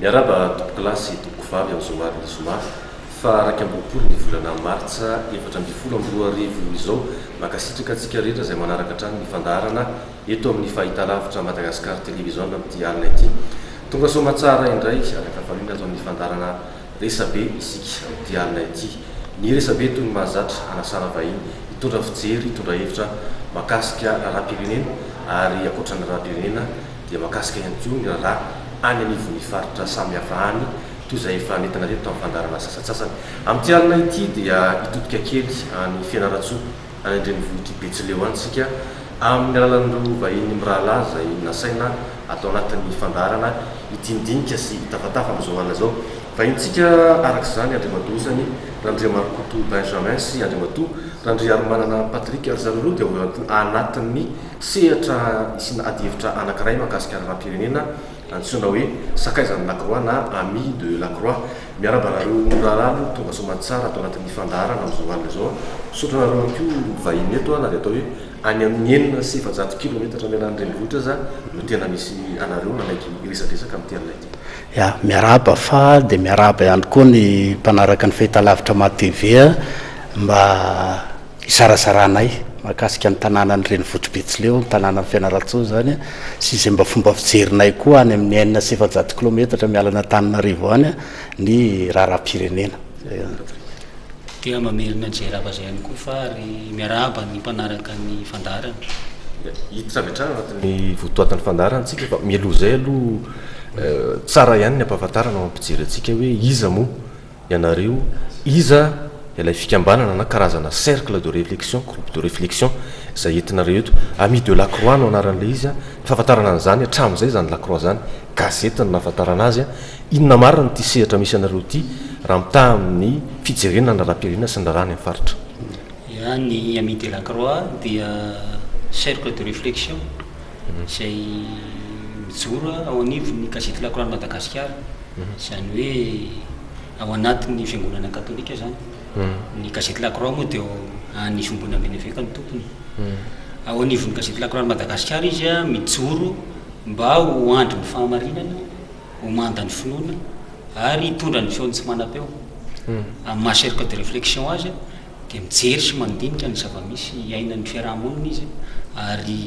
Miarahaba tompokolahy sy tompokovavy amin'izao alina zoma faha 21 ny volana martsa 2014 izao. Mankasitraka antsika rehetra izay manaraka hatrany ny fandaharana eto amin'ny fahitalavitra Madagascar Télévision amin'ity alina ity. Tonga soamatsara indray araka hafaliana ato amin'ny fandaharana Resabe isika amin'ity alina ity. Ny resabe toy ny mahazatra hanasana vahiny hitondra fijery, hitondra hevitra mahakasika raharaham-pirenena ary ankoatra ny raharaham-pirenena dia mahakasika ihany koa ny raharaha any anivon'ny faritra samihafa any toy izay efa nentina teto tamin'ny fandaharana sasantsasany. Amin'ity alina ity dia hitodika kely any Fianarantsoa any an-drenivohitr'i Betsileo any isika amin'ny alalan'ireo vahiny mirahalahy izay nasaina ato anatin'ny fandaharana hidinidinika sy hitafatafa amin'izao alina izao. Vahinintsika araka izany Andriamatoa isany Randriamarokoto Benjamin sy Andriamatoa Randriarimanana Patrick ary zareo roa dia ao anatin'ny sehatra isiana adihevitra anankiray mahakasika raharaham-pirenena antsoina hoe Sakaizan'ny Lakroa na Amis de la Croix. Miarahaba anareo mirahalahy aloha tonga soamantsara ato anatin'ny fandaharana amin'izao alina izao. Misaotra anareo ihany koa vahiny eto na dia atao hoe any amin'ny 406 kilometatra miala ny renivohitra aza no tena misy anareo nanaiky hiresadresaka amin'ity alina ity. Ya, miarahaba fa dia miarahaba ihany koa ny mpanaraka ny fahitalavitra MATV mba hisarasaranay mahakasika ny tanànan'ny renivohitr'i Betsileo, ny tanànan'i Fianarantsoa izany, sy izay mba fomba fijerinay koa any amin'ny 406 kilometatra miala an'Antananarivo any ny raharaham-pirenena. Dia mamerina an'izay rava izay ihany koa fa ary miarahaba ny mpanaraka ny fandaharana. Hiditra avy hatrany anatin'ny votoatin'ny fandaharana isika fa mialoha izay aloha tsara ihany ny hampahafantarana ho an'ny mpijery antsika hoe iza moa ianareo, iza ilay fikambanana na karazana cercle de réflexion, groupe de réflexion izay entinareo eto. Amis de la Croix no anaran'ilay izy, ny fahafantarana an'izany hatramin'izay izany La Croix izany, gazety no nahafantarana azy. Inona marina ity sehatra misy anareo ity raha mitaha amin'ny fijerena ny raharaham-pirenena sy ny raharaha any amin'ny faritra? Ya, ny Amis de la Croix dia cercle de réflexion izay mijoro ao anivon'ny gazety La Croix-n'i Madagasikara, izany hoe ao anatin'ny fiangonana katolika izany. Ny gazety La Croix moa dia ao any Ivondronamben'ny Eveka no tompony. Ao anivon'ny gazety La Croix-n'i Madagasikara izy mijoro mba ho andrin'ny fahamarinana, ho manda ny finoana ary hitondra ny feon'ny tsy manam-peo. Amin'ny maha cercle de réflexion azy dia mijery sy mandinika ny zava-misy iainan'ny fiaraha-monina izy ary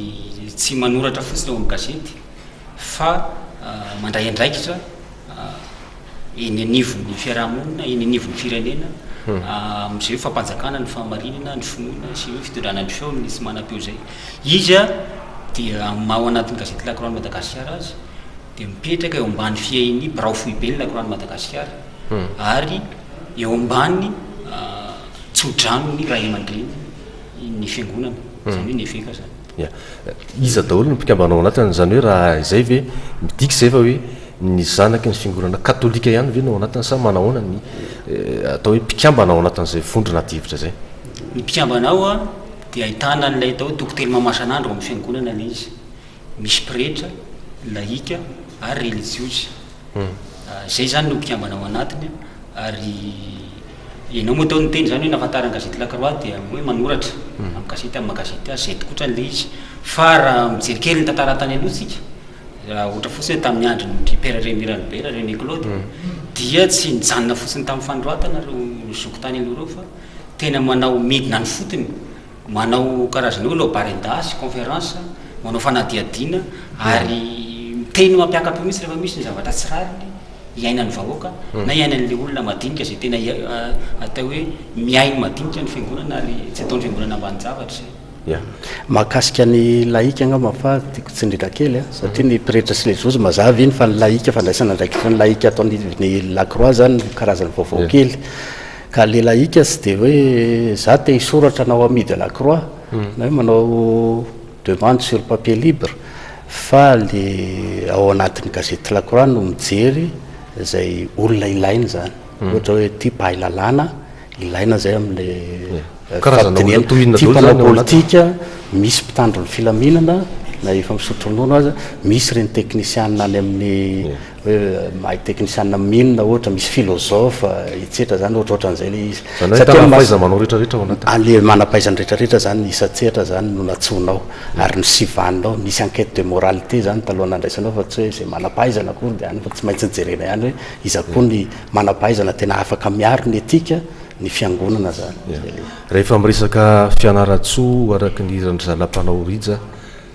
tsy manoratra fotsiny ao amin'ny gazety fa mandray andraikitra eny anivon'ny fiaraha-monina, eny anivon'ny firenena amin'izay hoe fampanjakana ny fahamarinana, ny finoana sy hoe fitondrana ny feon'ny tsy manam-peo izay. Izy dia amin'ny maha ao anatin'ny gazety La Croix-n'i Madagasikara azy dia mipetraka eo ambany fiahian'ny birao foiben'ny Lakroan'i Madagasikara ary eo ambany tsodranon'ny ray aman-dreny ny fiangonana, izany hoe ny eveka izany. Ya. Iza daholo no mpikambana ao anatiny? Izany hoe raha izay ve, midika izay fa hoe ny zanaky ny fiangonana katolika ihany ve no ao anatiny sa manahoana ny atao hoe mpikambana ao anatin'izay vondrona adihevitra izay? Ny mpikambana ao dia ahitana an'ilay atao hoe dokotely mamasan'andro ao amin'ny fiangonana ilay izy. Misy pretra, lahika ary relijiozy. Izay izany no mpikambana ao anatiny ary ianao moa teo niteny izany hoe nahafantaran'ny gazety La Croix dia hoe manoratra amin'ny gazety amin'ny maha gazety azy, izay tokotrany ilay izy. Fa raha mijery kely ny tantara tany aloha isika, raha ohatra fotsiny hoe tamin'ny andron'ny Père Rémy Ralibera, René Claude, dia tsy nijanona fotsiny tamin'ny fanoratana ireo zoky tany aloha ireo fa tena manao midina any fotony. Manao karazana hoe lobarin-dasy, conférence, manao fanadihadiana ary miteny mampiaka-peo mihitsy rehefa misy ny zavatra tsy rariny iainan'ny vahoaka na iainan'ilay olona madinika izay tena atao hoe miahy ny madinika ny fiangonana ary tsy ataon'ny fiangonana ambanin-javatra izay. Ya. Mahakasika ny lahika angamba fa tiako tsindrina kely a, satria ny pretra sy ny zozy mazava iny fa ny lahika fandraisana andraikitra ny lahika ato anivon'ny La Croix zany no karazany vaovao kely. Ka le laïka tsy de hoe za te hisoratra hanao ami de la croix na hoe manao demande sur papier libre fa le ao anatin'ny gazety la croix no mijery izay olona ilaina izany. Ohatra hoe ity mpahay lalàna ilaina zay amle fampidinihana, ity mpanao politika, misy mpitandro ny filaminana na efa misotro ronono aza, misy ireny teknisianina any amin'ny. Hoe mahay teknisianina mine ohatra, misy philosophe, etsetra zany ohatrohatran'izay le izy. Zany hoe ahitana fahaiza-manao rehetrarehetra ao anatiny. Any le manam-pahaizana rehetrarehetra zany isan-tsehatra zany no nantsoinao ary nosivaninao, nisy enquête de moralité zany talohan'ny nandraisanao fa tsy hoe izay manam-pahaizana akory dia any fa tsy maintsy nojerena ihany hoe iza koa ny manam-pahaizana tena afaka miaro ny éthique ny fiangonana zany. Rehefa miresaka Fianarantsoa araka ny hiran-dry zalahy mpanao rija,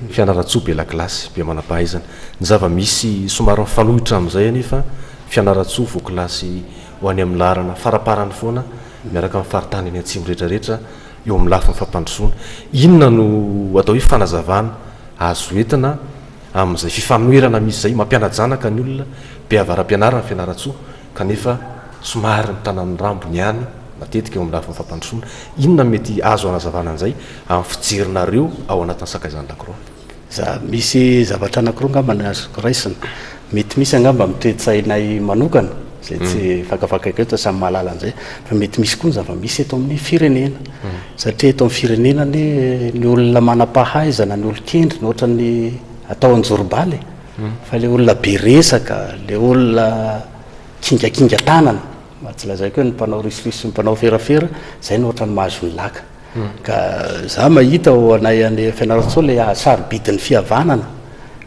Fianarantsoa be lakilasy, be manam-pahaizana. Ny zava-misy somary mifanohitra amin'izay anefa, Fianarantsoa voakilasy ho any amin'ny laharana faraparany foana miaraka amin'ny faritany any atsimo rehetrarehetra eo amin'ny lafiny fampandrosoana. Inona no atao hoe fanazavana azo entina amin'izay fifanoherana misy izay? Mampiana-janaka ny olona, be avara-pianarana Fianarantsoa kanefa somary mitana ny rambony ihany matetika eo amin'ny lafiny fampandrosoana. Inona no mety azo hanazavana an'izay amin'ny fijerinareo ao anatin'ny Sakaizan'ny Lakroa? Za, misy zavatra anankiroa angamba ny azoko raisina. Mety misy angamba amin'ny toe-tsainay manokana, izay tsy fakafakaiko eto, samy mahalala an'izay, fa mety misy koa ny zava-misy eto amin'ny firenena. Satria eto amin'ny firenena anie ny olona manam-pahaizana, ny olon-kendry no ohatran'ny atao anjorobala e. Fa ilay olona be resaka, ilay olona kingakinga tanana, mba tsy lazaiko hoe ny mpanao risoriso sy ny mpanao aferafera, izay no ohatran'ny mahazo ny laka. Ka za mahita ho anay any Fianarantsoa ilay hasarobidin'ny fihavanana,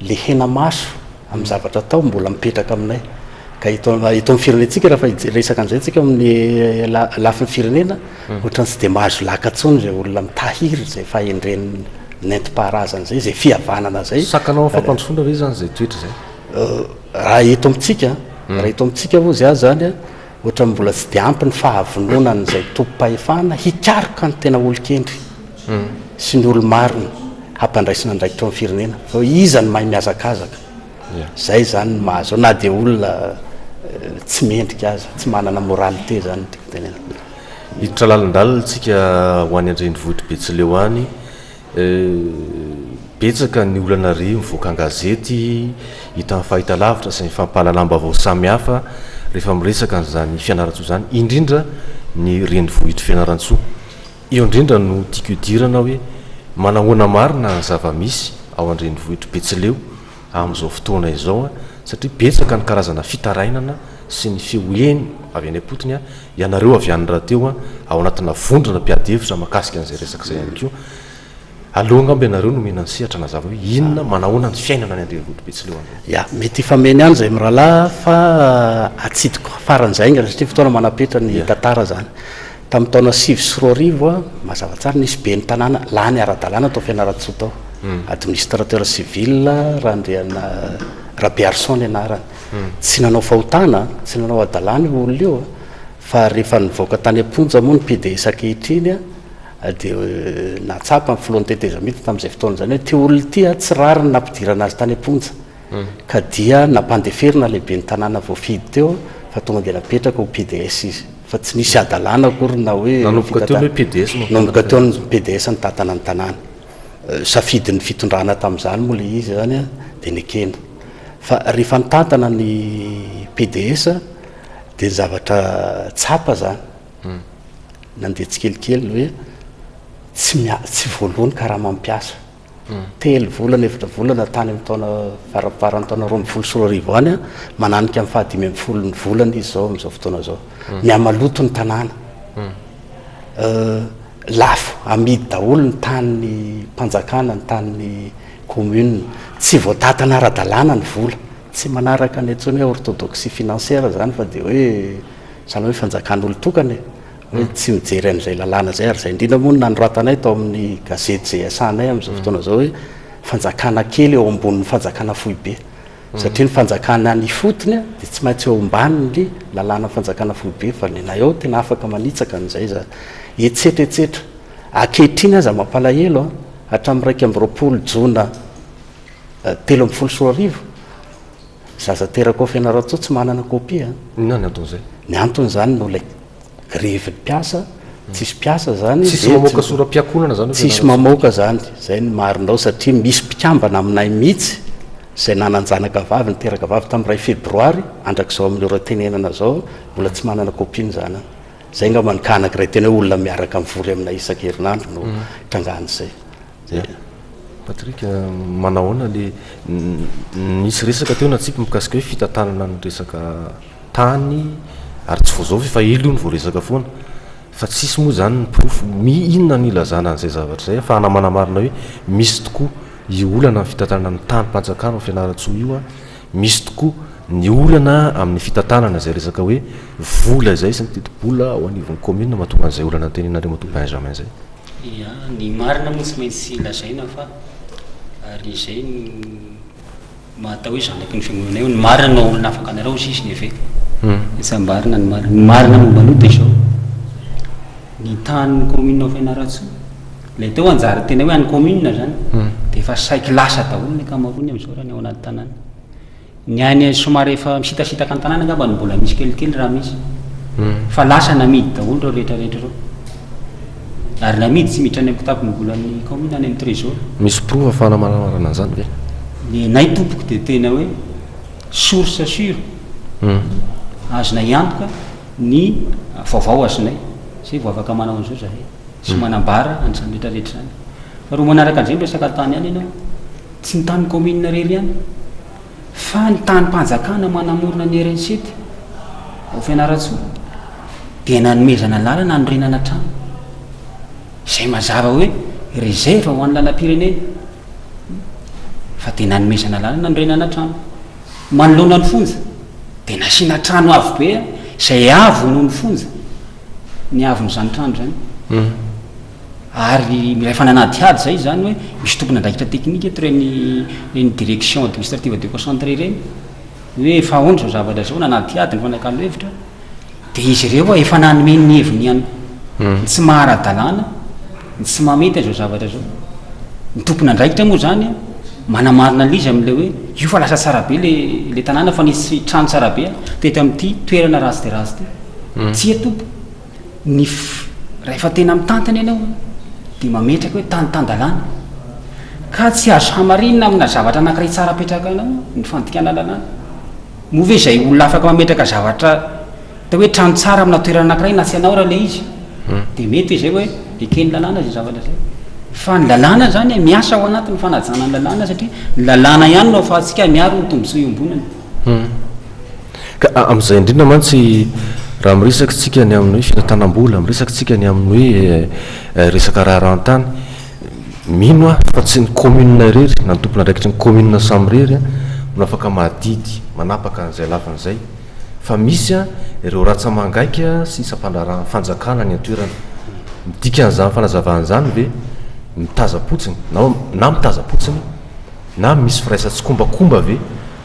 ilay hena-maso amin'ny zavatra atao mbola mipetraka aminay. Ka eto eto amin'ny firenentsika raha fa hiresaka an'izay tsika amin'ny lafiny firenena, ohatran'ny tsy dia mahazo laka intsony izay olona mitahiry izay fahendren'ny nentim-paharazana izay, izay fihavanana izay. Sakana ao amin'ny fampandrosoana ve izany izay toetra izay? Raha eto amintsika, raha eto amintsika hozy aho izany, ohatran'ny mbola tsy dia ampy ny fahavononan'izay tompom-pahefana hikaroka ny tena olon-kendry sy ny olo-marina hampandraisina andraikitra ao amin'ny firenena. Fa hoe iza no mahay mihazakazaka? Izay izany no mahazo na dia olona tsy mendrika aza, tsy manana moralité izany no tiako tenenana. Hiditra lalindalina isika ho any an-drenivohitr'i Betsileo any. Betsaka ny olana re mivoaka an-gazety, hita amin'ny fahitalavitra sy ny fampahalalam-baovao samihafa rehefa miresaka an'izany Fianarantsoa izany, indrindra ny renivohitr'i Fianarantsoa. Eo indrindra no tiako hidirana hoe manahoana marina ny zava-misy ao an-drenivohitr'i Betsileo amin'izao fotoana izao satria betsaka ny karazana fitarainana sy ny feo heno avy any am-potony, ianareo avy any rahateo ao anatina vondrona mpiady hevitra mahakasika an'izay resaka izay ihany koa. Aleo angamba ianareo no omena ny sehatra hanazava hoe inona, manahoana ny fiainana any an-drenivohitr'i Betsileo any. Ya, mety hifameno ihany izay mirahalahy fa atsidiko faran'izay haingana satria fotoana manam-petra ny tantara izany. Tamin'ny taona 2009, mazava tsara, nisy ben'ny tanàna lany ara-dalàna tao Fianarantsoa tao, administrateur civil Randriana Rabearison ny anarany. Tsy nanao fahotana, tsy nanao hadalana io olona io, fa rehefa nivoaka tany am-ponja moa ny PDS ankehitriny dia nahatsapa ny filohan'ny tetezamita tamin'izay fotoana izany hoe ity olona ity tsy rariny nampidirana azy tany am-ponja. Ka dia nampandeferina ilay ben'ny tanàna voafidy teo fa tonga dia napetraka ho PDS izy. Fa tsy nisy hadalana akory na hoe Nanomboka teo ny hoe PDS no Nanomboka teo ny PDS nitantana ny tanàna. Safidin'ny fitondrana tamin'izany moa ilay izy izany dia nekena. Fa rehefa nitantana ny PDS dia ny zavatra tsapa izany, nandeha tsikelikely ny hoe tsy tsy voaloa ny karaman'ny mpiasa. Telo volana, efatra volana tany amin'ny taona faramparan'ny taona 2012 any, mananika amin'ny faha 15 ny volana izy izao amin'izao fotoana izao. Mihamaloto ny tanàna. Lafo, amidy daholo ny tanin'ny mpanjakana, ny tanin'ny commune. Tsy voatantana ara-dalàna ny vola. Tsy manaraka ny antsoina hoe orthodoxie financière izany fa dia hoe sahala hoe fanjakan'olon-tokana e. Hoe tsy mijery an'izay lalàna izay ary izay indrindra moa no nanoratanay tao amin'ny gazety izay iasanay amin'izao fotoana izao hoe fanjakana kely eo ambonin'ny fanjakana foibe. Satria ny fanjakana any ifotony dia tsy maintsy eo ambanin'ny lalàna fanjakana foibe fa ny anay ao tena afaka manitsaka an'izay izany. Etsetra etsetra. Ankehitriny aza mampalahelo an, hatramin'ny 21 jona 2013, zaza teraka ao Fianarantsoa tsy manana kopia an. Inona ny anton'izay? Ny antony izany noho ilay Grevy ny mpiasa, tsisy mpiasa zany. Tsisy mamoaka sora-piakonana zany. Tsisy mamoaka zany, zay ny marina ao satria misy mpikambana aminay mihitsy izay nanan-janaka vavy, niteraka vavy tamin'ny iray febroary, andrak'izao amin'ny ora tenenana zao mbola tsy manana copie ny zanany. Zay angamba ny cas anankiray tena hoe olona miaraka mivory aminay isan-kerinandro no itrangan'izay. Zay. Patrick, manahoana le nisy resaka teo natsipy mikasika hoe fitantanana ny resaka tany ary tsy vao zao fa efa ela io no voaresaka foana fa tsisy moa zany ny porofo mi inona no ilazana an'izay zavatra izay ahafahana manamarina hoe misy tokoa io olana amin'ny fitantanana ny tanim-panjakana ao Fianarantsoa io an, misy tokoa ny olana amin'ny fitantanana izay resaka hoe vola izay sy ny tetibola ao anivon'ny commune mahatonga an'izay olana notenenin'Andriamatoa Benjamin izay. Ia, ny marina moa tsy maintsy lazaina fa ary izay no maha atao hoe zanaky ny fiangonana io, ny marina no olona afaka anareo hozy izy ny eveka. Tsy ambarina ny marina. Ny marina momba an'io dia izao, ny tanin'ny commune ao Fianarantsoa, ilay teo anjara tena hoe an'ny commune izany, dia efa saiky lasa daholo ny ankamaroany amin'izao raha ny ao anaty tanàna. Ny any somary efa misitasitaka ny tanàna angamba no mbola misy kelikely raha misy. Fa lasa namidy daholo ireo rehetra rehetra ireo. Ary namidy tsy miditra any amin'ny kitapom-bolan'ny kaominina any amin'ny trésor. Misy porofo ahafahana manamarina an'izany ve? Ny anay tompoko dia tena hoe source sure. Azonay antoka ny vaovao azonay. Izay vao afaka manao an'izao izahay. Sy manambara an'izany rehetra rehetra izany. Faharoa manaraka an'izay miresaka tany ihany ianao. Tsy ny tanin'ny kaominina irery ihany fa ny tanim-panjakana manamorona ny RN7 ao Fianarantsoa dia nanomezana lalana hanorenana trano izay mazava hoe réserve ho an'ny lalam-pirenena fa dia nanomezana lalana hanorenana trano. Manoloana ny fonja dia nasiana trano avo be izay avo noho ny fonja ny avon'izany trano izany. Ary rehefa nanadihady izay izany hoe misy tompon'andraikitra teknika eto ireny ireny direction administrative déconcentrée ireny hoe efa ahoana izao zavatra izao, nanadihady nifanakalo hevitra dia izy ireo efa nanome ny heviny ihany koa, ny tsy maha ara-dalàna, ny tsy mahamety an'izao zavatra izao. Ny tompon'andraikitra moa izany manamarina an'ilay izy amin'ilay hoe io fa lasa tsara be ilay ilay tanàna fa nisy trano tsara be teto amin'ity toerana ratsy dia ratsy ity. Tsia tompoko. Ny rehefa tena mitantana ianao dia mametraka hoe tany tan-dalàna. Ka tsy azo hamarinina amina zavatra anankiray tsara apetraka anao ny fandikana lalàna. Moa ve izay olona afaka mametraka zavatra atao hoe trano tsara amina toerana anankiray na tsy anao raha ilay izy dia mety izay hoe eken'ny lalàna izay zavatra izay. Fa ny lalàna izany miasa ao anatin'ny fanajana ny lalàna satria ny lalàna ihany no ahafahantsika miaro ny tombontsoa iombonana. Ka amin'izay indrindra mantsy raha miresaka isika ny amin'ny hoe fitantanam-bola, miresaka isika ny amin'ny hoe resaka raharahan-tany, mino aho fa tsy ny commune irery na ny tompon'andraikitry ny commune samirery no afaka mahadidy, manapaka an'izay lafiny izay fa misy ireo ratsa-mangaika sy sampandraharahan'ny fanjakana any an-toerana. Ny dikan'izany fanazavana izany ve mitaza-potsiny na mitaza-potsiny na misy firaisan-tsikombakomba ve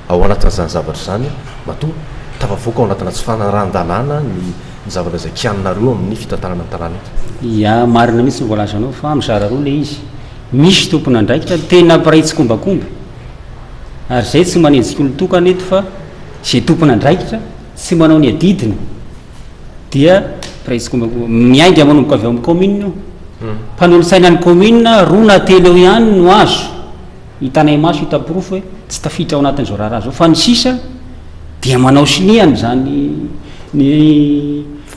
Ao anatin'izany zavatra izany, matoa tafavoaka ao anatina tsy fanarahan-dalàna ny zavatra izay kianinareo amin'ny fitantanana ny tanàna eto. Ya, marina mihitsy ny voalazanao fa mizara roa ilay izy. Misy tompon'andraikitra tena mpiray tsikombakomba ary izay tsy manenjika olon-tokana eto fa izay tompon'andraikitra tsy manao ny adidiny dia mpiray tsikombakomba. Miainga manomboka avy ao amin'ny commune io. Mpanolotsaina ny commune roa na telo eo ihany no azo. Hitanay maso, hita porofo hoe tsy tafiditra ao anatin'izao raharaha izao fa ny sisa dia manao sonia an'izany ny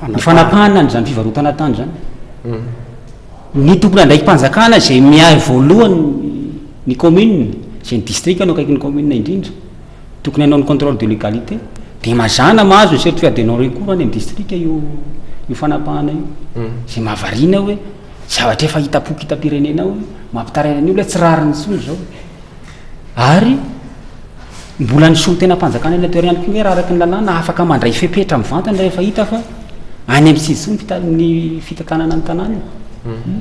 ny fanapahana an'izany fivarotana tany izany. Ny tompon'andraiki-panjakana izay miahy voalohany ny commune, izay ny distrika no akaikin'ny commune indrindra, tokony hanao ny contrôle de légalité, dia mazàna mahazo ny certificat de non recours any amin'ny distrika io io fanapahana io. Izay mahavariana hoe Zavatra efa hitam-poko hitam-pirenena ao, mampitaraina ny olona, tsy rariny intsony izao. Ary mbola ny solontenam-panjakana eny an-toerana ihany koa nge raha araka ny lalàna afaka mandray fepetra mivantana rehefa hita fa any amin'ny tsy intsony fita- ny fitantanana ny tanàna. Hmm.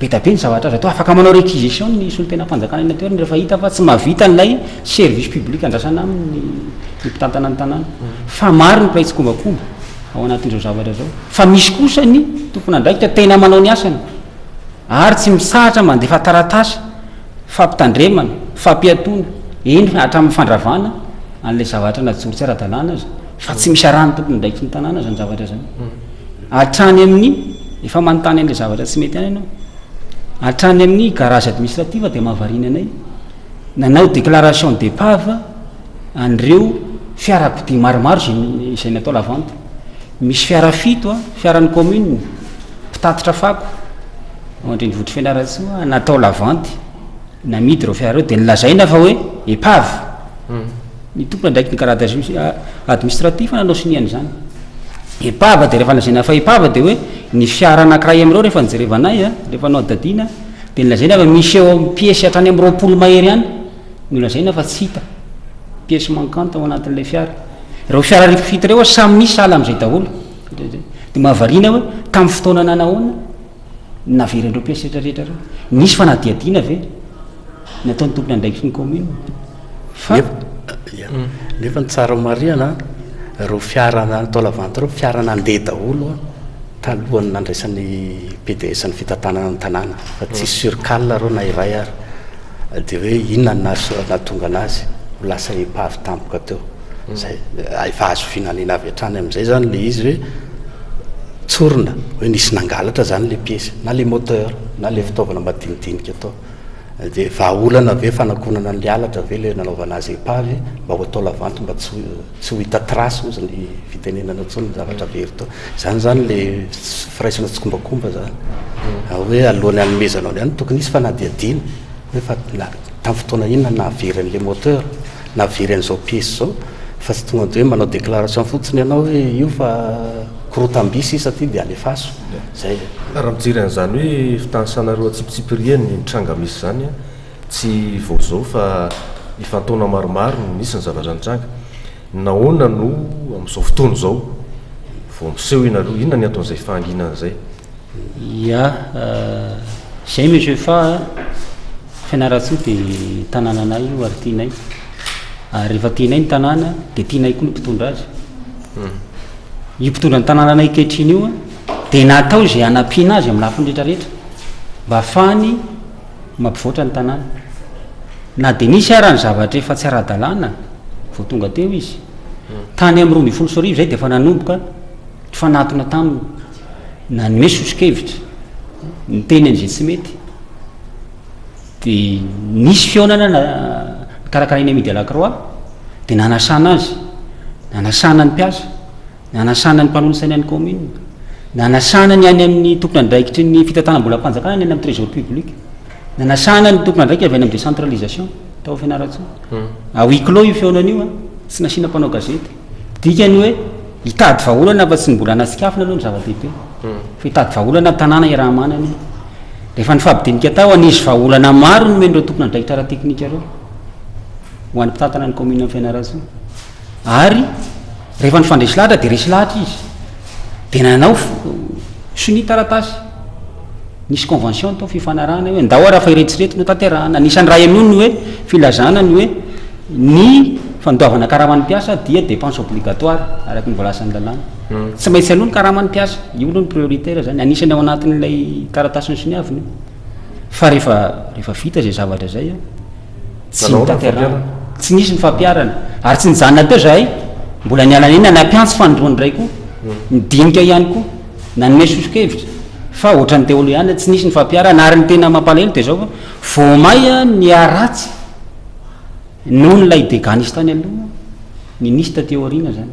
Be dia be ny zavatra azo atao, afaka manao réquisition ny solontenam-panjakana eny an-toerana rehefa hita fa tsy mahavita an'ilay service public andrasana aminy ny ny mpitantana ny tanàna. Fa maro ny mpiray tsikombakomba ao anatin'izao zavatra izao. Fa misy kosa ny tompon'andraikitra tena manao ny asany ary tsy mitsahatra mandefa taratasy fampitandremana, fampiatoana, eny hatramin'ny fandravana an'ilay zavatra najoro tsy ara-dalàna aza, fa tsy misy arahan'ny tompon'andraikitry ny tanàna izany zavatra izany. Hatrany amin'ny, efa manontany an'ilay zavatra tsy mety ihany ianao, hatrany amin'ny garage administratif dia mahavariana anay, nanao déclaration d'épave an'ireo fiarakodia maromaro izay izay natao la vente. Misy fiara fito a, fiaran'ny commune, mpitatitra fako ao an-drenivohitr'i Fianarantsoa natao la vente. Namidy ireo fiara ireo dia nolazaina fa hoe épave. Ny tompon'andraikitry ny grade administratif nanao sonia an'izany. Épave dia rehefa lazaina fa épave dia hoe ny fiara anankiray amin'ireo rehefa nijerevanay a, rehefa nohadihadiana dia nolazaina fa misy eo amin'ny pièce hatrany amin'ny 20 mahery any no lazaina fa tsy hita. Pièce manquante ao anatin'ilay fiara. Ireo fiara 107 ireo samy misy sahala amin'izay daholo. Dia mahavariana hoe tamin'ny fotoana nanahoana Navery an'ireo pièces rehetra rehetra ireo. Nisy fanadihadiana ve nataon'ny tompon'andraikitry ny commune? Fa. Nefa ny tsara ho marihana, ireo fiara natao la vente ireo, fiara nandeha daholo talohan'ny nandraisan'ny PDS ny fitantanana ny tanàna, fa tsisy sur cale ireo na iray ary. Dia hoe inona no nahatonga anazy ho lasa épave tampoka teo. Zay, efa azo vinaniana avy hatrany amin'izay zany le izy hoe tsorina hoe nisy nangalatra zany le piesy na le moteur na le fitaovana madinidinika tao. Dia vahaolana ve fanakonana an'le halatra ve le nanaovana azy épave mba ho atao lavanty mba tsy tsy ho hita trace hozy ny fitenenana intsony ny zavatra very tao. Zany zany le firaisana tsikombakomba zany. Hoe alohan'ny hanomezanao ny anona tokony hisy fanadihadiana hoe fa tamin'ny fotoana inona no nahavery an'le moteur. na very an'izao pièce izao fa tsy tonga dia hoe manao déclaration fotsiny ianao hoe io fa korotam-by sisa aty dia alefaso. Zay. Raha mijery an'izany hoe fitanisanareo antsipitsipiriany ny tranga misy izany, tsy vao izao fa efa an-taona maromaro no nisy ny zavatra nitranga. Nahoana no amin'izao fotoana izao vao miseho ianareo? Inona ny anton'izay fahanginana izay? Ya, zay monsieur fa a, Fianarantsoa dia tanànanay io ary tianay. Ary rehefa tianay ny tanàna dia tianay koa ny mpitondra azy. Io mpitondra ny tanànanay ankehitriny io dia natao izay hanampiana azy amin'ny lafiny rehetra rehetra mba hahafahany mampivoatra ny tanàna. Na dia nisy ara ny zavatra efa tsy ara-dalàna vao tonga teo izy. Tany amin'ny 2012 izay dia efa nanomboka nifanatona taminy. Nanome soso-kevitra, niteny an'izay tsy mety. Dia nisy fihaonana nokarakarain'i Amy de la Croix, dia nanasana azy, nanasana ny mpiasa, nanasana ny mpanolotsaina ny commune, nanasana ny any amin'ny tompon'andraikitry ny fitantanam-bolam-panjakana ny any amin'ny trésor public, nanasana ny tompon'andraikitra avy any amin'ny décentralisation tao Fianarantsoa. À huis clos io fihaonana io, tsy nasiana mpanao gazety. Dikany hoe hitady vahaolana fa tsy ny mbola anatsikafona aloha no zava-dehibe. Fa hitady vahaolana tanàna iaraha-manana io. Rehefa nifampidinika tao, nisy vahaolana maro nomen'ireo tompon'andraikitra ara-teknika ireo ho an'ny mpitantana ny kaominina Fianarantsoa. Ary rehefa nifandresy lahatra dia resy lahatra izy. Dia nanao sonia taratasy. Nisy convention tao, fifanarahana hoe ndao ary fa ireto sy ireto no tanterahana. Anisan'ny iray amin'io ny hoe filazana ny hoe ny fandoavana karaman'ny mpiasa dia dépense obligatoire araka ny voalazan'ny lalàna. Tsy maintsy aloa ny karaman'ny mpiasa, io aloha ny prioritaire zany, anisan'ny ao anatin'ilay taratasy nosoniavina io. Fa rehefa rehefa vita izay zavatra izay, tsy notanterahana, tsy nisy ny fampiharana. Ary tsy nijanona teo izahay, mbola niala nenina nampiantso fanindroany indray koa, nidinika ihany koa. Nanome soso-kevitra fa ohatran'ny teo aloha ihany, tsy nisy ny fampiharana ary ny tena mampalahelo dia izao fa vao may niharatsy noho ilay dégâts nisy tany aloha ny nisy taty aoriana izany.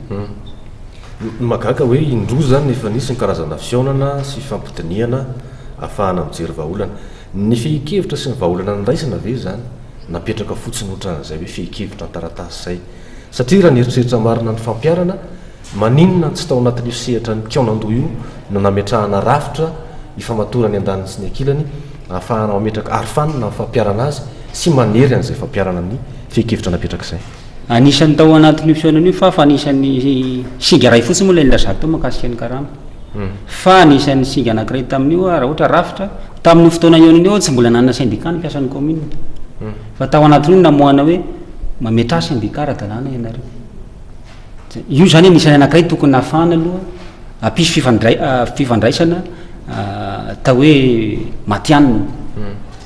Ny mahagaga hoe indroa izany efa nisy ny karazana fihaonana sy fifampidinihana ahafahana mijery vahaolana. Ny fehin-kevitra sy ny vahaolana niraisana ve izany napetraka fotsiny ohatran'izay hoe fehin-kevitra an-taratasy izay? Satria raha ny eritreritra marina ny fampiharana Maninona no tsy tao anatin'io sehatra nikaonandoha io no nametrahana rafitra ifamatoran'ny andaniny sy ny ankilany ahafahana mametraka arofanina amin'ny fampiharana azy sy manery an'izay fampiharana ny fehin-kevitra napetraka izay? Anisan'ny tao anatin'io fihaonana io fa fa anisan'ny singa iray fotsiny moa ilay nilazako teo mahakasika ny karama. Fa anisan'ny singa anankiray tamin'io raha ohatra rafitra, tamin'io fotoana nihaonana io tsy mbola nanana syndicat ny mpiasan'ny commune. Fa tao anatin'io no namoahana hoe mametraha syndicat ara-dalàna ianareo. Io izany anisan'ny anankiray tokony nahafahana aloha hampisy fifandraisana atao hoe matihanina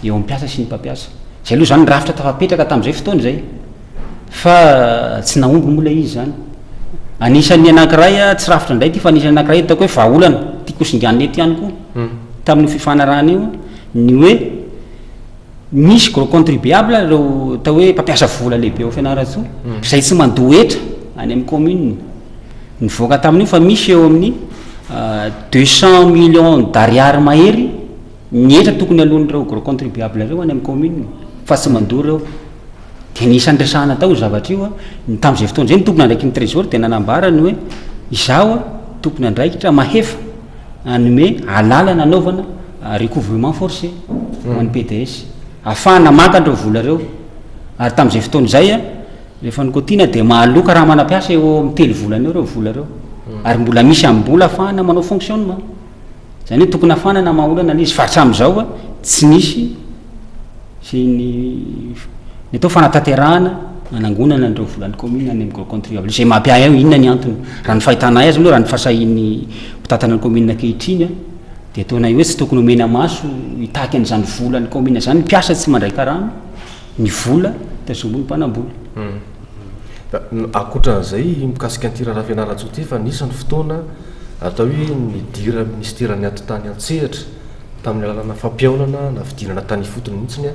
eo amin'ny mpiasa sy ny mpampiasa. Izay aloha izany ny rafitra tafapetraka tamin'izay fotoana izay fa tsy nahomby moa ilay izy izany. Anisan'ny anankiray, tsy rafitra indray ity fa anisan'ny anankiray ataoko hoe vahaolana tiako hosinganina eto ihany koa tamin'io fifanarahana io ny hoe Misy gros contribuable ireo atao hoe mpampiasa vola lehibe ao Fianarantsoa izay tsy mandoa hetra any amin'ny commune. Nivoaka tamin'io fa misy eo amin'ny 200 millions d'ariary mahery ny hetra tokony aloan'ireo gros contribuable ireo any amin'ny commune. fa tsy mandoa ireo. Dia ny isan'ny resahana tao io zavatra io, ny tamin'izay fotoana izay ny tompon'andraikitry ny Trésor dia nanambara ny hoe izaho tompon'andraikitra mahefa hanome alalana hanaovana recouvrement forcé ho an'ny PDS ahafahana maka an'ireo vola ireo. Ary tamin'izay fotoana izay rehefa nikaotiana dia mahaloa raha manam-piasa eo amin'ny telo volana eo ireo vola ireo. Ary mbola misy amim-bola ahafahana manao fonctionnement. Izany hoe tokony hafana na maha-olana ilay izy fa hatramin'izao tsy nisy sy ny ny atao fanatanterahana nanangonana an'ireo volan'ny commune any amin'ny gros contribuable izay mampiahy ahy hoe inona ny antony. Raha ny fahitanay azy aloha, raha ny fahasahian'ny mpitantana ny commune ankehitriny dia ataonay hoe tsy tokony omena maso hitaky an'izany volan'ny commune izany ny mpiasa tsy mandray karama, ny vola tazomin'ny mpanambola. Ankoatran'izay, mikasika an'ity raharaha Fianarantsoa ity, efa nisy ny fotoana atao hoe nidiran'ny minisiteran'ny Atitany an-tsehatra tamin'ny alalana fampihaonana na fidinana tany ifotony mihitsy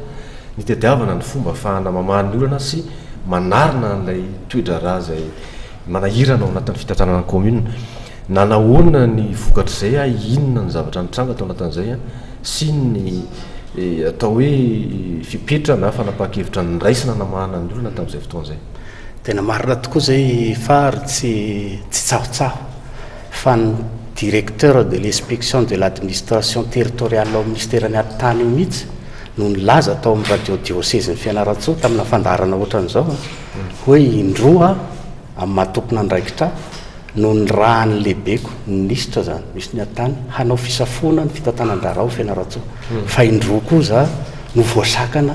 nitadiavana ny fomba ahafahana mamaha ny olana sy manarina an'ilay toe-draharaha izay manahirana ao anatin'ny fitantanana ny kaominina. Nanahoana ny vokatr'izay, inona ny zavatra nitranga tao anatin'izay sy ny atao hoe fepetra na fanapahan-kevitra noraisina namahana ny olana tamin'izay fotoana izay? Tena marina tokoa izay fa ary tsy tsy tsahotsaho fa ny directeur de l'inspection de l'administration territoriale ao ministeran'ny atitany io mihitsy no nilaza tao amin'ny radio diosezin'i Fianarantsoa tamina fandaharana ohatran'izao hoe indroa amin'ny maha tompon'andraikitra ahy no nirahan'ny lehibeko, ny minisitra izany, minisitry ny atitany, hanao fisafoana ny fitantanan-draharaha ao Fianarantsoa fa indroa koa za no voasakana